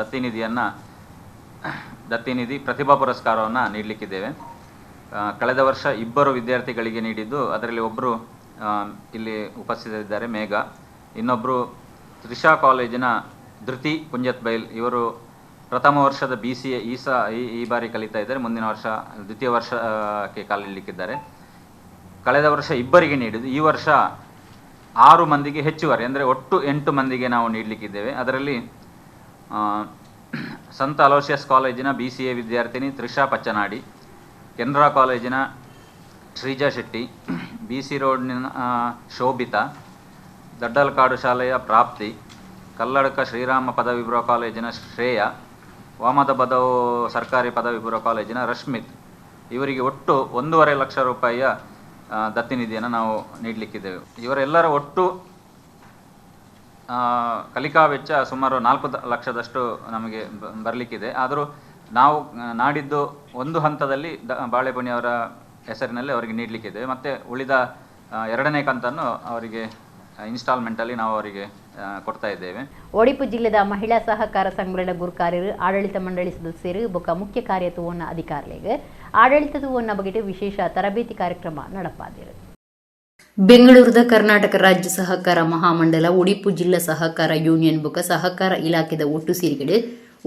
ದತ್ತಿನಿಧಿ ಪ್ರತಿಭಾ ಪುರಸ್ಕಾರವನ್ನು ನೀಡಲಿಕ್ಕಿದ್ದೇವೆ. ಕಳೆದ ವರ್ಷ ಇಬ್ಬರು ವಿದ್ಯಾರ್ಥಿಗಳಿಗೆ ನೀಡಿದ್ದು, ಅದರಲ್ಲಿ ಒಬ್ಬರು ಇಲ್ಲಿ ಉಪಸ್ಥಿತರಿದ್ದಾರೆ, ಮೇಘ. ಇನ್ನೊಬ್ಬರು ತ್ರಿಷಾ ಕಾಲೇಜಿನ ಧೃತಿ ಕುಂಜತ್ ಬೈಲ್. ಇವರು ಪ್ರಥಮ ವರ್ಷದ ಬಿಸಿಎ ಈ ಸ ಈ ಈ ಬಾರಿ ಕಲಿತಾ ಇದ್ದಾರೆ. ಮುಂದಿನ ವರ್ಷ ದ್ವಿತೀಯ ವರ್ಷಕ್ಕೆ ಕಾಲಿಡಲಿಕ್ಕಿದ್ದಾರೆ. ಕಳೆದ ವರ್ಷ ಇಬ್ಬರಿಗೆ ನೀಡಿದ್ದು, ಈ ವರ್ಷ ಆರು ಮಂದಿಗೆ ಹೆಚ್ಚುವರಿ, ಅಂದರೆ ಒಟ್ಟು ಎಂಟು ಮಂದಿಗೆ ನಾವು ನೀಡಲಿಕ್ಕಿದ್ದೇವೆ. ಅದರಲ್ಲಿ ಸಂತ ಅಲೋಷಿಯಸ್ ಕಾಲೇಜಿನ ಬಿಸಿಎ ವಿದ್ಯಾರ್ಥಿನಿ ತ್ರಿಷಾ ಪಚ್ಚನಾಡಿ, ಕೆನರಾ ಕಾಲೇಜಿನ ಶ್ರೀಜಾ ಶೆಟ್ಟಿ, ಬಿಸಿ ರೋಡ್ನ ಶೋಭಿತಾ, ದಡ್ಡಲ್ಕಾಡು ಶಾಲೆಯ ಪ್ರಾಪ್ತಿ, ಕಲ್ಲಡ್ಕ ಶ್ರೀರಾಮ ಪದವಿ ಪೂರ್ವ ಕಾಲೇಜಿನ ಶ್ರೇಯ, ವಾಮದ ಬದವು ಸರ್ಕಾರಿ ಪದವಿ ಪೂರ್ವ ಕಾಲೇಜಿನ ರಶ್ಮಿತ್. ಇವರಿಗೆ ಒಟ್ಟು 1.5 ಲಕ್ಷ ರೂಪಾಯಿಯ ದತ್ತಿನಿಧಿಯನ್ನು ನಾವು ನೀಡಲಿಕ್ಕಿದ್ದೇವೆ. ಇವರೆಲ್ಲರ ಒಟ್ಟು ಕಲಿಕಾ ವೆಚ್ಚ ಸುಮಾರು 4 ಲಕ್ಷದಷ್ಟು ನಮಗೆ ಬರಲಿಕ್ಕಿದೆ. ಆದರೂ ನಾವು ನಾಡಿದ್ದು ಒಂದು ಹಂತದಲ್ಲಿ ಬಾಳೆಪುಣಿಯವರ ಹೆಸರಿನಲ್ಲಿ ಅವರಿಗೆ ನೀಡಲಿಕ್ಕಿದೆ ಮತ್ತು ಉಳಿದ ಎರಡನೇ ಕಂತನ್ನು ಅವರಿಗೆ ಇನ್ಸ್ಟಾಲ್ಮೆಂಟಲ್ಲಿ ನಾವು ಅವರಿಗೆ ಕೊಡ್ತಾ ಇದ್ದೇವೆ. ಒಡಿಪು ಜಿಲ್ಲೆದ ಮಹಿಳಾ ಸಹಕಾರ ಸಂಘಗಳ ಗುರುಕಾರ್ಯರು, ಆಡಳಿತ ಮಂಡಳಿ ಸದಸ್ಯರು ಬೊಕ್ಕ ಮುಖ್ಯ ಕಾರ್ಯತುವನ್ನ ಅಧಿಕಾರಿಗಳಿಗೆ ಆಡಳಿತ ತೂವನ್ನ ಬಗೆಟ್ ವಿಶೇಷ ತರಬೇತಿ ಕಾರ್ಯಕ್ರಮ ನಡಪಾದಿರು. ಬೆಂಗಳೂರದ ಕರ್ನಾಟಕ ರಾಜ್ಯ ಸಹಕಾರ ಮಹಾಮಂಡಲ, ಒಡಿಪು ಜಿಲ್ಲಾ ಸಹಕಾರ ಯೂನಿಯನ್ ಬೊಕ್ಕ ಸಹಕಾರ ಇಲಾಖೆದ ಒಟ್ಟು ಸೇರಿಗಡೆ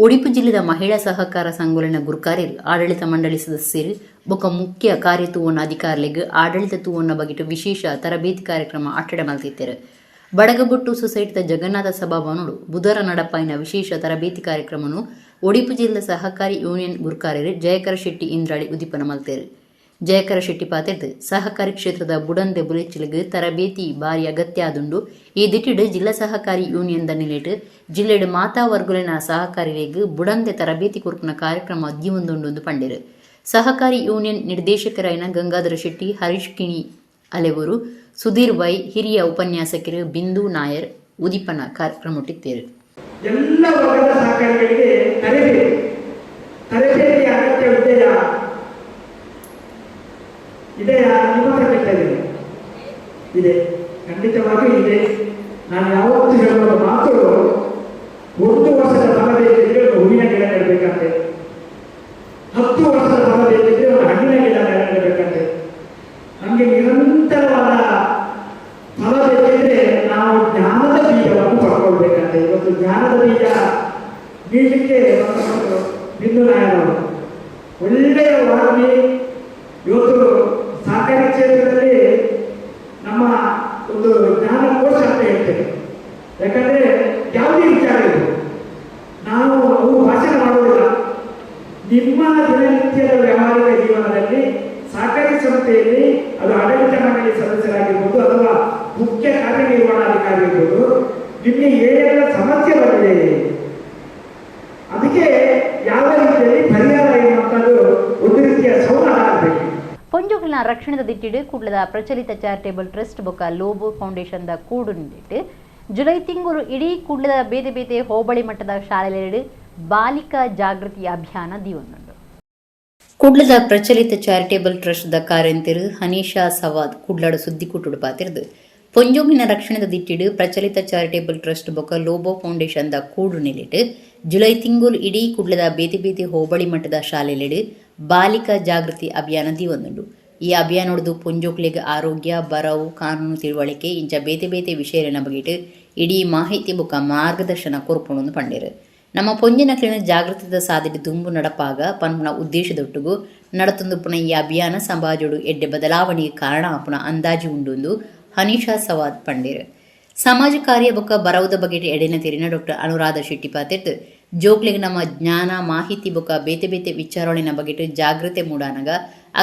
ಒಡಿಪು ಜಿಲ್ಲೆದ ಮಹಿಳಾ ಸಹಕಾರ ಸಂಘಗಳ ಗುರುಕಾರ್ಯರು, ಆಡಳಿತ ಮಂಡಳಿ ಸದಸ್ಯರು ಬೊಕ್ಕ ಮುಖ್ಯ ಕಾರ್ಯತುವನ್ನ ಅಧಿಕಾರಿಗಳಿಗೆ ಆಡಳಿತ ತೂವನ್ನ ಬಗೆಟ್ ವಿಶೇಷ ತರಬೇತಿ ಕಾರ್ಯಕ್ರಮ ಅಟ್ಟಡೆ ಮಲ್ತಿತ್ತೆರ್. ಬಡಗಬೊಟ್ಟು ಸೊಸೈಟಿದ ಜಗನ್ನಾಥ ಸಭಾಭವನಡು ಬುಧವಾರ ನಡಪಾಯಿನ ವಿಶೇಷ ತರಬೇತಿ ಕಾರ್ಯಕ್ರಮನು ಒಡಿಪು ಜಿಲ್ಲಾ ಸಹಕಾರಿ ಯೂನಿಯನ್ ಗುರುಕಾರ್ಯರು ಜಯಕರ ಶೆಟ್ಟಿ ಇಂದ್ರಾಳಿ ಉದಿಪನ ಮಲ್ತೇರು. ಜಯಕರ ಶೆಟ್ಟಿ ಪಾತೆರ್ದು, ಸಹಕಾರಿ ಕ್ಷೇತ್ರದ ಬುಡಂದೆ ಬುಲೆಚ್ಚಿಲಿಗೆ ತರಬೇತಿ ಬಾರಿ ಅಗತ್ಯ ಆದುಂಡು. ಈ ದಿಟ್ಟಿಡ್ ಜಿಲ್ಲಾ ಸಹಕಾರಿ ಯೂನಿಯನ್ ದ ನಿಲೆಟ್ ಜಿಲ್ಲೆಡ್ ಮಾತಾ ವರ್ಗುಲಿನ ಸಹಕಾರಿಲೆಗ್ ಬುಡಂದೆ ತರಬೇತಿ ಕೊರ್ಪುನ ಕಾರ್ಯಕ್ರಮ ದೀವೊಂದುಂಡು ಪಂಡೆರು. ಸಹಕಾರಿ ಯೂನಿಯನ್ ನಿರ್ದೇಶಕರಾಯಿನ ಗಂಗಾಧರ ಶೆಟ್ಟಿ, ಹರೀಶ್ ಕಿಣಿ ಅಲೆವೂರು, ಸುಧೀರ್ ವೈ, ಹಿರಿಯ ಉಪನ್ಯಾಸಕರು ಬಿಂದು ನಾಯರ್ ಉದಿಪನ ಕಾರ್ಯಕ್ರಮಟ್ಟಿತ್ತೇರು. ಎಲ್ಲ ವರ್ಗದ ಸಹಕಾರಿಗಳಿಗೆ ತರಬೇತಿ ತರಬೇತಿಯ ಅಗತ್ಯವಿದೆಯಾ? ಇದೆಯಾ? ನಿಮ್ಮ ಹತ್ರ ಕೇಳ್ತಾ ಇದ್ದೀನಿ. ಇದೆ, ಖಂಡಿತವಾಗಿಯೂ ಇದೆ. ನಾನು ಯಾವತ್ತೂ ಹೇಳುವ ಮಾತು, ಒಂದು ವರ್ಷದ ಫಲ ಬೇಕಿದ್ರೆ ಒಂದು ಹೂವಿನ ಗಿಡ ನೆಡಬೇಕಂತೆ, 10 ವರ್ಷದ ಫಲ ಬೇಕಿದ್ರೆ ಒಂದು ಹಣ್ಣಿನ ಗಿಡ ನೆಡಬೇಕಂತೆ. ನಮಗೆ ನಿರಂತರವಾದ ಫಲ ಬೇಕಿದ್ರೆ ನಾವು ಜ್ಞಾನದ ಬೀಜವನ್ನು ಪಡ್ಕೊಳ್ಬೇಕಂತೆ. ಇವತ್ತು ಜ್ಞಾನದ ಬೀಜ ನೀಡಲಿಕ್ಕೆ ಬಂದವರು ಬಿಂದು ನಾಯರವರು. ಒಳ್ಳೆಯ ವಾಗ್ಮಿ. ಇವತ್ತು ಸಹಕಾರಿ ಕ್ಷೇತ್ರದಲ್ಲಿ ನಮ್ಮ ಒಂದು ಜ್ಞಾನಕೋಶ ಅಂತ ಹೇಳ್ತೇವೆ. ಯಾಕಂದ್ರೆ ಯಾವುದೇ ವಿಚಾರ ಇದು ನಾವು ಅವು ಭಾಷಣ ಮಾಡುವುದಿಲ್ಲ. ನಿಮ್ಮ ದಿನನಿತ್ಯದ ವ್ಯಾವಹಾರಿಕ ಜೀವನದಲ್ಲಿ ಸಹಕಾರಿ ಸಂಸ್ಥೆಯಲ್ಲಿ, ಅದು ಆಡಳಿತ ಮಂಡಳಿ ಸದಸ್ಯರಾಗಿರ್ಬೋದು ಅಥವಾ ಮುಖ್ಯ ಕಾರ್ಯನಿರ್ವಹಣಾಧಿಕಾರಿ ಇರ್ಬೋದು, ನಿಮಗೆ ಏನೆಲ್ಲ ಸಮಸ್ಯೆ ಬಂದಿದೆ, ಅದಕ್ಕೆ ಯಾವ ರೀತಿಯಲ್ಲಿ ಪರಿಹಾರ ಎನ್ನುವಂಥದ್ದು ಒಂದು ರೀತಿಯ ಸಂವಾದ ಆಗಬೇಕು. ಪೊಂಜೋಕುಲ್ನ ರಕ್ಷಣೆದ ದಿಟ್ಟಿಡು ಕುಡ್ಲದ ಪ್ರಚಲಿತ ಚಾರಿಟೇಬಲ್ ಟ್ರಸ್ಟ್ ಬೊಕ್ಕ ಲೋಬೋ ಫೌಂಡೇಶನ್ the ಕೂಡು ನಿಂದಿಟ್ಟು ಜುಲೈ ತಿಂಗಳು ಇಡೀ ಕುಡ್ಲದ ಬೇತೆ ಬೇತೆ ಹೋಬಳಿ ಮಟ್ಟದ ಶಾಲೆಲೆಡ್ ಬಾಲಿಕಾ ಜಾಗೃತಿ ಅಭಿಯಾನ ದೀವೊಂದುಂಡು. ಕುಡ್ಲದ ಪ್ರಚಲಿತ ಚಾರಿಟೇಬಲ್ ಟ್ರಸ್ಟ್ ದ ಕಾರ್ಯಂತೆರ್ ಹನೀಶಾ ಸವಾದ್ ಕುಡ್ಲಾಡು ಸುದ್ದಿ ಕುಟ್ಟುಡು ಪಾತಿರ್ದು. ಪೊಂಜೋಗಿನ ರಕ್ಷಣೆದ ದಿಟ್ಟಿಡು ಪ್ರಚಲಿತ ಚಾರಿಟೇಬಲ್ ಟ್ರಸ್ಟ್ ಬೊಕ ಲೋಬೋ ಫೌಂಡೇಶನ್ ದ ಕೂಡು ನೆಲೆಟ್ ಜುಲೈ ತಿಂಗೊಲು ಇಡೀ ಕುಡ್ಲದ ಬೇತೆ ಬೇತೆ ಹೋಬಳಿ ಮಟ್ಟದ ಶಾಲೆಲೆಡ್ ಬಾಲಿಕಾ ಜಾಗೃತಿ ಅಭಿಯಾನ ದೀವೊಂದುಂಡು. ಈ ಅಭಿಯಾನೊಡ್ದು ಪೊಂಜೋಕ್ಲೆಗ್ ಆರೋಗ್ಯ, ಬರವು, ಕಾನೂನು ತಿಳುವಳಿಕೆ ಇಂಚ ಬೇತೆ ಬೇತೆ ವಿಷಯಲೆನ ಬಗೆಟ್ ಇಡೀ ಮಾಹಿತಿ ಬೊಕ ಮಾರ್ಗದರ್ಶನ ಕೊರ್ಪುಂಡು ಪಂಡೆರ್. ನಮ್ಮ ಪೊಂಜನಕ್ಲೆನ ಜಾಗೃತಿದ ಸಾದಿಡ್ ದುಂಬು ನಡಪಾಗ ಪನ್ಪುನ ಉದ್ದೇಶದೊಟ್ಟುಗು ನಡತೊಂದುಪ್ಪುನ ಈ ಅಭಿಯಾನ ಸಮಾಜೊಡು ಎಡ್ಡೆ ಬದಲಾವಣೆಗೆ ಕಾರಣ ಆಪುನ ಅಂದಾಜಿ ಉಂಡುಂದು ಹನೀಶಾ ಸವಾದ್ ಪಂಡೆರ್. ಸಮಾಜ ಕಾರ್ಯ ಬೊಕ್ಕ ಬರವುದ ಬಗೆಟ್ ಎಡೆನ ತೆರಿನ ಡಾಕ್ಟರ್ ಅನುರಾಧ ಶೆಟ್ಟಿ ಪಾತೆರ್ದ್ ಜೋಕ್ಲೆಗ್ ನಮ್ಮ ಜ್ಞಾನ, ಮಾಹಿತಿ ಬೊಕ್ಕ ಬೇತೆ ಬೇತೆ ವಿಚಾರೊಲೆನ ಬಗೆಟ್ ಜಾಗೃತೆ ಮೂಡಾನಗ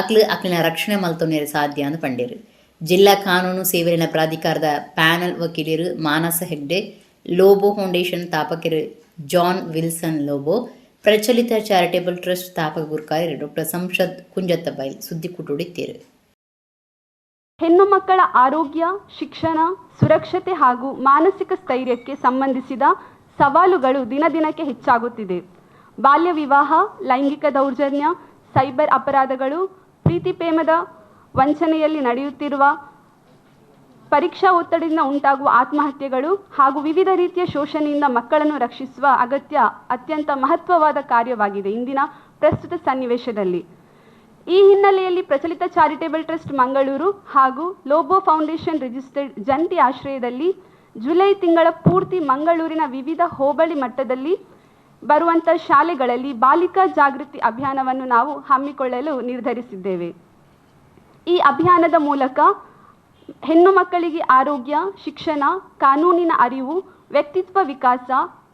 ಅಕ್ಲು ಅಕ್ಲೆನ ರಕ್ಷಣೆ ಮಲ್ತೊನೆರೆ ಸಾಧ್ಯ ಅಂದ್ ಪಂಡೆರ್. ಜಿಲ್ಲಾ ಕಾನೂನು ಸೇವೆಲೆನ ಪ್ರಾಧಿಕಾರದ ಪ್ಯಾನಲ್ ವಕೀಲರು ಮಾನಸ ಹೆಗ್ಡೆ, ಲೋಬೋ ಫೌಂಡೇಶನ್ ತಾಪಕೆರ್ ಜಾನ್ ವಿಲ್ಸನ್ ಲೋಬೋ, ಪ್ರಚಲಿತ ಚಾರಿಟೇಬಲ್ ಟ್ರಸ್ಟ್ ತಾಪಕ ಗುರ್ಕಾರ್ಯರು ಡಾಕ್ಟರ್ ಸಂಸದ್ ಕುಂಜತ್ತಬೈಲ್ ಸುದ್ದಿಕೂಟೊಡು ಇತ್ತೆರ್. ಹೆಣ್ಣು ಮಕ್ಕಳ ಆರೋಗ್ಯ, ಶಿಕ್ಷಣ, ಸುರಕ್ಷತೆ ಹಾಗೂ ಮಾನಸಿಕ ಸ್ಥೈರ್ಯಕ್ಕೆ ಸಂಬಂಧಿಸಿದ ಸವಾಲುಗಳು ದಿನದಿನಕ್ಕೆ ಹೆಚ್ಚಾಗುತ್ತಿದೆ. ಬಾಲ್ಯ ವಿವಾಹ, ಲೈಂಗಿಕ ದೌರ್ಜನ್ಯ, ಸೈಬರ್ ಅಪರಾಧಗಳು, ಪ್ರೀತಿ ಪ್ರೇಮದ ವಂಚನೆಯಲ್ಲಿ ನಡೆಯುತ್ತಿರುವ ಪರೀಕ್ಷಾ ಒತ್ತಡದಿಂದ ಉಂಟಾಗುವ ಆತ್ಮಹತ್ಯೆಗಳು ಹಾಗೂ ವಿವಿಧ ರೀತಿಯ ಶೋಷಣೆಯಿಂದ ಮಕ್ಕಳನ್ನು ರಕ್ಷಿಸುವ ಅಗತ್ಯ ಅತ್ಯಂತ ಮಹತ್ವವಾದ ಕಾರ್ಯವಾಗಿದೆ ಇಂದಿನ ಪ್ರಸ್ತುತ ಸನ್ನಿವೇಶದಲ್ಲಿ. ಈ ಹಿನ್ನೆಲೆಯಲ್ಲಿ ಪ್ರಚಲಿತ ಚಾರಿಟೇಬಲ್ ಟ್ರಸ್ಟ್ ಮಂಗಳೂರು ಹಾಗೂ ಲೋಬೋ ಫೌಂಡೇಶನ್ ರಿಜಿಸ್ಟರ್ಡ್ ಜಂಟಿ ಆಶ್ರಯದಲ್ಲಿ ಜುಲೈ ತಿಂಗಳ ಪೂರ್ತಿ ಮಂಗಳೂರಿನ ವಿವಿಧ ಹೋಬಳಿ ಮಟ್ಟದಲ್ಲಿ ಬರುವಂಥ ಶಾಲೆಗಳಲ್ಲಿ ಬಾಲಿಕಾ ಜಾಗೃತಿ ಅಭಿಯಾನವನ್ನು ನಾವು ಹಮ್ಮಿಕೊಳ್ಳಲು ನಿರ್ಧರಿಸಿದ್ದೇವೆ. ಈ ಅಭಿಯಾನದ ಮೂಲಕ ಹೆಣ್ಣು ಮಕ್ಕಳಿಗೆ ಆರೋಗ್ಯ, ಶಿಕ್ಷಣ, ಕಾನೂನಿನ ಅರಿವು, ವ್ಯಕ್ತಿತ್ವ ವಿಕಾಸ,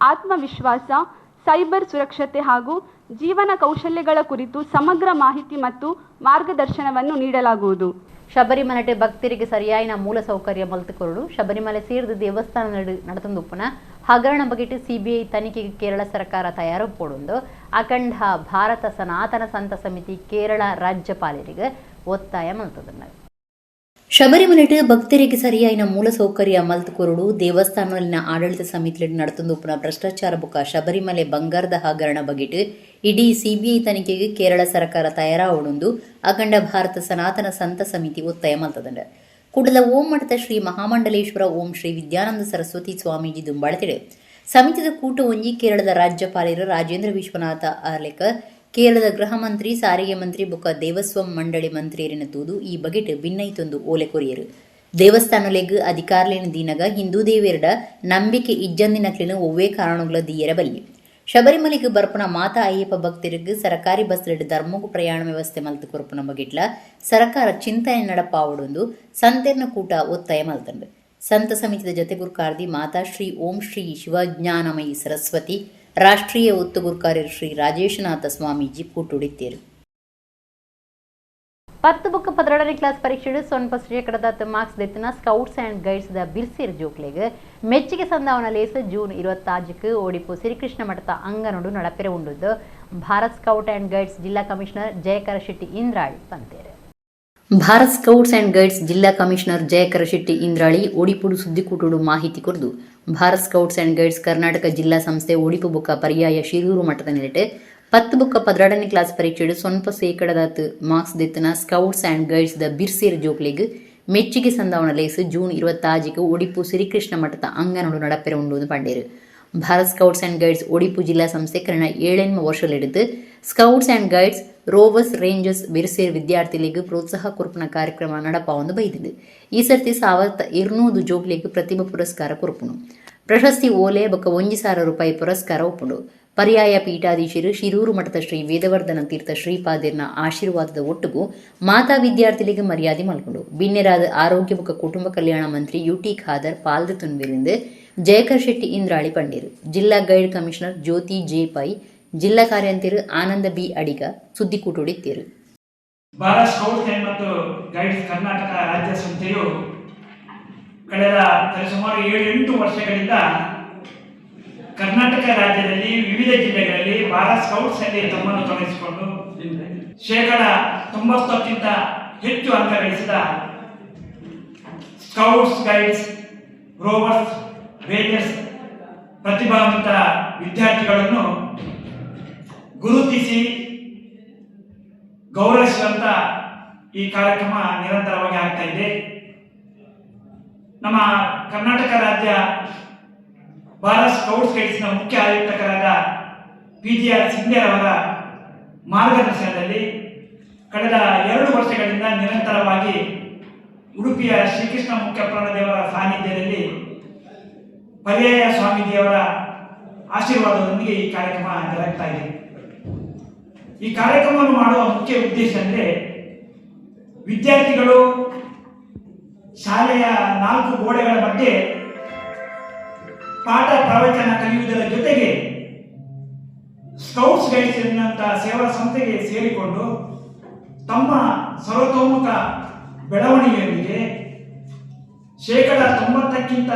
ಆತ್ಮವಿಶ್ವಾಸ, ಸೈಬರ್ ಸುರಕ್ಷತೆ ಹಾಗೂ ಜೀವನ ಕೌಶಲ್ಯಗಳ ಕುರಿತು ಸಮಗ್ರ ಮಾಹಿತಿ ಮತ್ತು ಮಾರ್ಗದರ್ಶನವನ್ನು ನೀಡಲಾಗುವುದು. ಶಬರಿಮಲೆಟ್ ಭಕ್ತರಿಗೆ ಸರಿಯಾಯಿನ ಮೂಲ ಸೌಕರ್ಯ ಮಲ್ತುಕೊರಡು. ಶಬರಿಮಲೆ ಸೇರ್ದು ದೇವಸ್ಥಾನ ನಡತೊಂದುಪ್ಪುನ ಹಗರಣ ಬಗೆಟ್ ಸಿಬಿಐ ತನಿಖೆಗೆ ಕೇರಳ ಸರ್ಕಾರ ತಯಾರು ಅಖಂಡ ಭಾರತ ಸನಾತನ ಸಂತ ಸಮಿತಿ ಕೇರಳ ರಾಜ್ಯಪಾಲರಿಗೆ ಒತ್ತಾಯ ಮಲ್ತುದುಂಡು. ಶಬರಿಮಲೆಟ್ ಭಕ್ತರಿಗೆ ಸರಿಯಾಯಿನ ಮೂಲ ಸೌಕರ್ಯ ಮಲ್ತುಕೊರಡು. ದೇವಸ್ಥಾನದಲ್ಲಿನ ಆಡಳಿತ ಸಮಿತಿಯಲ್ಲಿ ನಡತೊಂದುಪ್ಪುನ ಭ್ರಷ್ಟಾಚಾರ ಬೊಕ ಶಬರಿಮಲೆ ಬಂಗಾರದ ಹಗರಣ ಬಗೆಟ್ ಇಡೀ ಸಿಬಿಐ ತನಿಖೆಗೆ ಕೇರಳ ಸರ್ಕಾರ ತಯಾರಾವೊಡುಂದು ಅಖಂಡ ಭಾರತ ಸನಾತನ ಸಂತ ಸಮಿತಿ ಒತ್ತಾಯ ಮಲ್ತದುಂಡು. ಕುಡ್ಲದ ಓಂ ಮಠದ ಶ್ರೀ ಮಹಾಮಂಡಲೇಶ್ವರ ಓಂ ಶ್ರೀ ವಿದ್ಯಾನಂದ ಸರಸ್ವತಿ ಸ್ವಾಮೀಜಿ ದುಂಬಾಳ್ತಿಡೆ. ಸಮಿತಿದ ಕೂಟ ಒಂಜಿ ಕೇರಳದ ರಾಜ್ಯಪಾಲರು ರಾಜೇಂದ್ರ ವಿಶ್ವನಾಥ ಆರ್ಲೇಕರ್, ಕೇರಳದ ಗೃಹ ಮಂತ್ರಿ, ಸಾರಿಗೆ ಮಂತ್ರಿ ಬೊಕ್ಕ ದೇವಸ್ವಂ ಮಂಡಳಿ ಮಂತ್ರಿಯರಿನ ತೂದು ಈ ಬಗೆಟ್ ಬಿನ್ನೈತೊಂದು ಓಲೆ ಕೊರಿಯರು. ದೇವಸ್ಥಾನಲೆಗ್ ಅಧಿಕಾರಲೇನ ದೀನಗ ಹಿಂದೂ ದೇವೆರ್ಡ ನಂಬಿಕೆ ಇಜ್ಜಂದಿನಕ್ಲೆನ ಒವ್ವೇ ಕಾರಣಗಳ ದೀಯರ ಬಲ್ಲಿ. ಶಬರಿಮಲೆಗ್ ಬರ್ಪುನ ಮಾತಾ ಅಯ್ಯಪ್ಪ ಭಕ್ತರಿಗೆ ಸರಕಾರಿ ಬಸ್ಲೆಡ್ ಧರ್ಮಗು ಪ್ರಯಾಣ ವ್ಯವಸ್ಥೆ ಮಲ್ತು ಕೊರ್ಪುನ ಬಗೆಟ್ಲ ಸರಕಾರ ಚಿಂತನೆ ನಡಪಾವೊಡುಂದು ಸಂತೆರ್ನ ಕೂಟ ಒತ್ತಾಯ ಮಲ್ತಂಡು. ಸಂತ ಸಮಿತಿದ ಜೊತೆ ಗುರ್ಕಾರ್ದಿ ಮಾತಾ ಶ್ರೀ ಓಂ ಶ್ರೀ ಶಿವಜ್ಞಾನಮಯಿ ಸರಸ್ವತಿ, ರಾಷ್ಟ್ರೀಯ ಒತ್ತು ಗುರ್ಕಾರ್ಯರು ಶ್ರೀ ರಾಜೇಶನಾಥ ಸ್ವಾಮೀಜಿ ಕೂಟುಡಿತ್ತೇರು. 10 ಬೊಕ್ಕ 12ನೇ ಕ್ಲಾಸ್ ಪರೀಕ್ಷೆಡ್ 0% ಮಾರ್ಕ್ಸ್ ದೆತ್ತಿನ ಸ್ಕೌಟ್ಸ್ ಆ್ಯಂಡ್ ಗೈಡ್ಸ್ ದ ಬಿರ್ಸೆರ್ ಜೋಕ್ಲೆಗ್ ಮೆಚ್ಚುಗೆ ಸಂದಾವನ ಲೇಸ್ ಜೂನ್ 26ಕ್ಕೆ ಒಡಿಪು ಶ್ರೀಕೃಷ್ಣ ಮಠದ ಅಂಗನೊಡು ನಡಪೆರೆ ಉಂಡುದ್ದು ಭಾರತ್ ಸ್ಕೌಟ್ ಆ್ಯಂಡ್ ಗೈಡ್ಸ್ ಜಿಲ್ಲಾ ಕಮಿಷನರ್ ಜಯಕರ ಶೆಟ್ಟಿ ಇಂದ್ರಾಳಿ ಪಂತೇರು. ಭಾರತ್ ಸ್ಕೌಟ್ಸ್ ಅಂಡ್ ಗೈಡ್ಸ್ ಜಿಲ್ಲಾ ಕಮಿಷನರ್ ಜಯಕರ ಶೆಟ್ಟಿ ಇಂದ್ರಾಳಿ ಒಡಿಪುಡು ಸುದ್ದಿಕೂಟುಡು ಮಾಹಿತಿ ಕೊರ್ದು, ಭಾರತ್ ಸ್ಕೌಟ್ಸ್ ಅಂಡ್ ಗೈಡ್ಸ್ ಕರ್ನಾಟಕ ಜಿಲ್ಲಾ ಸಂಸ್ಥೆ ಒಡಿಪು ಬೊಕ್ಕ ಪರ್ಯಾಯ ಶಿರೂರು ಮಠದ ನೆಲೆಟ್ 10 ಬೊಕ್ಕ 12ನೇ ಕ್ಲಾಸ್ ಪರೀಕ್ಷೆಡ್ 0% ಮಾರ್ಕ್ಸ್ ದೆತ್ತಿನ ಸ್ಕೌಟ್ಸ್ ಅಂಡ್ ಗೈಡ್ಸ್ ದ ಬಿರ್ಸೆರ್ ಜೋಕ್ಲೆಗ್ ಮೆಚ್ಚುಗೆ ಸಂದಾವನ ಲೇಸ್ ಜೂನ್ 26ಕ್ಕೆ ಒಡಿಪು ಶ್ರೀಕೃಷ್ಣ ಮಠದ ಅಂಗನೊಡು ನಡಪೆರೆ ಉಂಡು ಪಂಡೇರು. ಭಾರತ್ ಸ್ಕೌಟ್ಸ್ ಅಂಡ್ ಗೈಡ್ಸ್ ಒಡಿಪು ಜಿಲ್ಲಾ ಸಂಸ್ಥೆ ಕರಿನ 7 ವರ್ಷಲೆಡ್ದ್ Scouts and Guides, Rovers, Rangers ಬಿರ್ಸೇರ್ ವಿದ್ಯಾರ್ಥಿಗಳಿಗೆ ಪ್ರೋತ್ಸಾಹ ಕೊರ್ಪುನ ಕಾರ್ಯಕ್ರಮ ನಡಪಾವೊಂದು ಬೈದಿಂಡು. ಈ ಸರ್ತಿ 1200 ಜೋಕ್ಲೆಗ್ ಪ್ರತಿಭಾ ಪುರಸ್ಕಾರ ಕೊರ್ಪುನು. ಪ್ರಶಸ್ತಿ ಓಲೆ ಬೊಕ್ಕ 1000 ರೂಪಾಯಿ ಪುರಸ್ಕಾರ ಉಪ್ಪುಂಡು. ಪರ್ಯಾಯ ಪೀಠಾಧೀಶರು ಶಿರೂರು ಮಠದ ಶ್ರೀ ವೇದವರ್ಧನ ತೀರ್ಥ ಶ್ರೀಪಾದಿರ್ನ ಆಶೀರ್ವಾದದ ಒಟ್ಟುಗು ಮಾತಾ ವಿದ್ಯಾರ್ಥಿಗಳಿಗೆ ಮರ್ಯಾದೆ ಮಲ್ಕೊಂಡು ಬಿನ್ನೆರಾದ ಆರೋಗ್ಯ ಬೊಕ್ಕ ಕುಟುಂಬ ಕಲ್ಯಾಣ ಮಂತ್ರಿ ಯುಟಿ ಖಾದರ್ ಪಾಲ್ದು ತುನ್ಬಿರಿಂದ ಜಯಕರ್ ಶೆಟ್ಟಿ ಇಂದ್ರಾಳಿ ಪಂಡೇರು. ಜಿಲ್ಲಾ ಗೈಡ್ ಕಮಿಷನರ್ ಜ್ಯೋತಿ ಜೆ ಪೈ, ಜಿಲ್ಲಾ ಕಾರ್ಯಂತೆರು ಆನಂದ ಬಿ ಅಡಿಗ ಸುದ್ದಿಕೂಟೊಡಿತ್ತೇರು. ಭಾರತ್ ಸ್ಕೌಟ್ಸ್ ಅಂಡ್ ಮತ್ತು ಗೈಡ್ಸ್ ಕರ್ನಾಟಕ ರಾಜ್ಯ ಸಂಸ್ಥೆಯು ಕಳೆದ ಸರಿಸುಮಾರು 7-8 ವರ್ಷಗಳಿಂದ ಕರ್ನಾಟಕ ರಾಜ್ಯದಲ್ಲಿ ವಿವಿಧ ಜಿಲ್ಲೆಗಳಲ್ಲಿ ಭಾರತ್ ಸ್ಕೌಟ್ಸ್ ಅಲ್ಲಿ ತಮ್ಮನ್ನು ತೊಡಗಿಸಿಕೊಂಡು 90%ಕ್ಕಿಂತ ಹೆಚ್ಚು ಅಂಕ ಗಳಿಸಿದ ಸ್ಕೌಟ್ಸ್, ಗೈಡ್ಸ್, ರೋವರ್ಸ್, ರೇಂಜರ್ಸ್ ಪ್ರತಿಭಾವಂತ ವಿದ್ಯಾರ್ಥಿಗಳನ್ನು ಗುರುತಿಸಿ ಗೌರವಿಸುವಂತ ಈ ಕಾರ್ಯಕ್ರಮ ನಿರಂತರವಾಗಿ ಆಗ್ತಾ ಇದೆ. ನಮ್ಮ ಕರ್ನಾಟಕ ರಾಜ್ಯ ಭಾರತ್ ಸ್ಕೌಟ್ಸ್ ಗೈಡ್ಸ್ನ ಮುಖ್ಯ ಆಯುಕ್ತರಾದ ಪಿ.ಜಿ.ಆರ್. ಸಿಂಧ್ಯರವರ ಮಾರ್ಗದರ್ಶನದಲ್ಲಿ ಕಳೆದ 2 ವರ್ಷಗಳಿಂದ ನಿರಂತರವಾಗಿ ಉಡುಪಿಯ ಶ್ರೀಕೃಷ್ಣ ಮುಖ್ಯ ಪ್ರಾಣದೇವರ ಸಾನ್ನಿಧ್ಯದಲ್ಲಿ ಪರ್ಯಾಯ ಸ್ವಾಮೀಜಿಯವರ ಆಶೀರ್ವಾದದೊಂದಿಗೆ ಈ ಕಾರ್ಯಕ್ರಮ ಜರುಗ್ತಾ ಇದೆ. ಈ ಕಾರ್ಯಕ್ರಮವನ್ನು ಮಾಡುವ ಮುಖ್ಯ ಉದ್ದೇಶ ಅಂದರೆ, ವಿದ್ಯಾರ್ಥಿಗಳು ಶಾಲೆಯ 4 ಗೋಡೆಗಳ ಮಧ್ಯೆ ಪಾಠ ಪ್ರವಚನ ಕಲಿಯುವುದರ ಜೊತೆಗೆ ಸ್ಕೌಟ್ಸ್ ಗೈಡ್ಸ್ ಎನ್ನುವಂತಹ ಸೇವಾ ಸಂಸ್ಥೆಗೆ ಸೇರಿಕೊಂಡು ತಮ್ಮ ಸರ್ವತೋಮುಖ ಬೆಳವಣಿಗೆಯೊಂದಿಗೆ 90%ಕ್ಕಿಂತ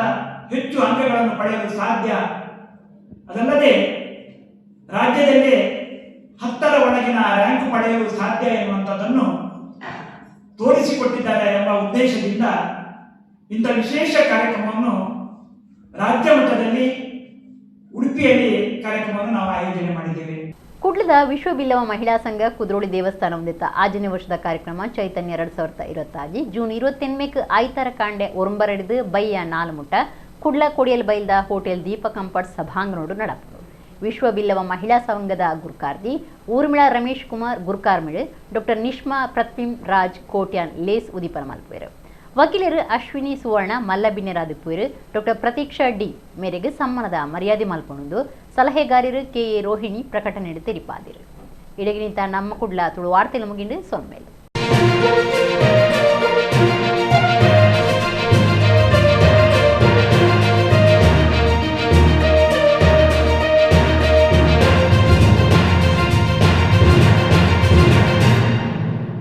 ಹೆಚ್ಚು ಅಂಕಗಳನ್ನು ಪಡೆಯಲು ಸಾಧ್ಯ. ಅದಲ್ಲದೆ ರಾಜ್ಯದಲ್ಲೇ 10ರ ಒಳಗಿನ ರ್ಯಾಂಕ್ ಪಡೆಯಲು ಸಾಧ್ಯ ಎನ್ನುವಂಥದ್ದನ್ನು ತೋರಿಸಿಕೊಟ್ಟಿದ್ದಾರೆ ಎಂಬ ಉದ್ದೇಶದಿಂದ ಇಂಥ ವಿಶೇಷ ಕಾರ್ಯಕ್ರಮವನ್ನು ರಾಜ್ಯ ಮಟ್ಟದಲ್ಲಿ ಉಡುಪಿಯಲ್ಲಿ ಕಾರ್ಯಕ್ರಮವನ್ನು ನಾವು ಆಯೋಜನೆ ಮಾಡಿದ್ದೇವೆ. ಕುಡ್ಲದ ವಿಶ್ವ ಬಿಲ್ಲವ ಮಹಿಳಾ ಸಂಘ ಕುದ್ರೋಳಿ ದೇವಸ್ಥಾನ ಹೊಂದಿತ್ತ 6ನೇ ವರ್ಷದ ಕಾರ್ಯಕ್ರಮ ಚೈತನ್ಯ 2026 ಜೂನ್ 28 ಆಯ್ತಾರ ಕಾಂಡೆ ಒರಂಬರಡಿದು ಬಯ್ಯ 4 ಮುಟ್ಟ ಕುಡ್ಲ ಕೊಡಿಯಲ್ ಬೈಲ್ದ ಹೋಟೆಲ್ ದೀಪ ಕಂಪರ್ಟ್ ಸಭಾಂಗಣೋಡು ನಡಪುಂಡು. ವಿಶ್ವ ಬಿಲ್ಲವ ಮಹಿಳಾ ಸಂಘದ ಗುರ್ಕಾರ್ದಿ ಊರ್ಮಿಳಾ ರಮೇಶ್ ಕುಮಾರ್ ಗುರ್ಕಾರ್ಮಿಳು ಡಾಕ್ಟರ್ ನಿಷ್ಮಾ ಪ್ರತಿಮ್ ರಾಜ್ ಕೋಟ್ಯಾನ್ ಲೇಸ್ ಉದಿಪನ ಮಲ್ಪುವೆರು. ವಕೀಲರು ಅಶ್ವಿನಿ ಸುವರ್ಣ ಮಲ್ಲಬಿನ್ನೆರಾದಿಪ್ಪುವೆರು. ಡಾಕ್ಟರ್ ಪ್ರತೀಕ್ಷಾ ಡಿ ಮೇರೆಗೆ ಸಮ್ಮಾನದ ಮರ್ಯಾದೆ ಮಲ್ಪೊಂಡು ಸಲಹೆಗಾರರು ಕೆ ಎ ರೋಹಿಣಿ ಪ್ರಕಟಣೆ ತೆರಿಪಾದಿರು. ಇಡಗಿನಿಂತ ನಮ್ಮ ಕುಡ್ಲ ತುಳು ವಾರ್ತೆಲು ಮುಗಿಂಡು ಸೊನ್ಮೇಲು.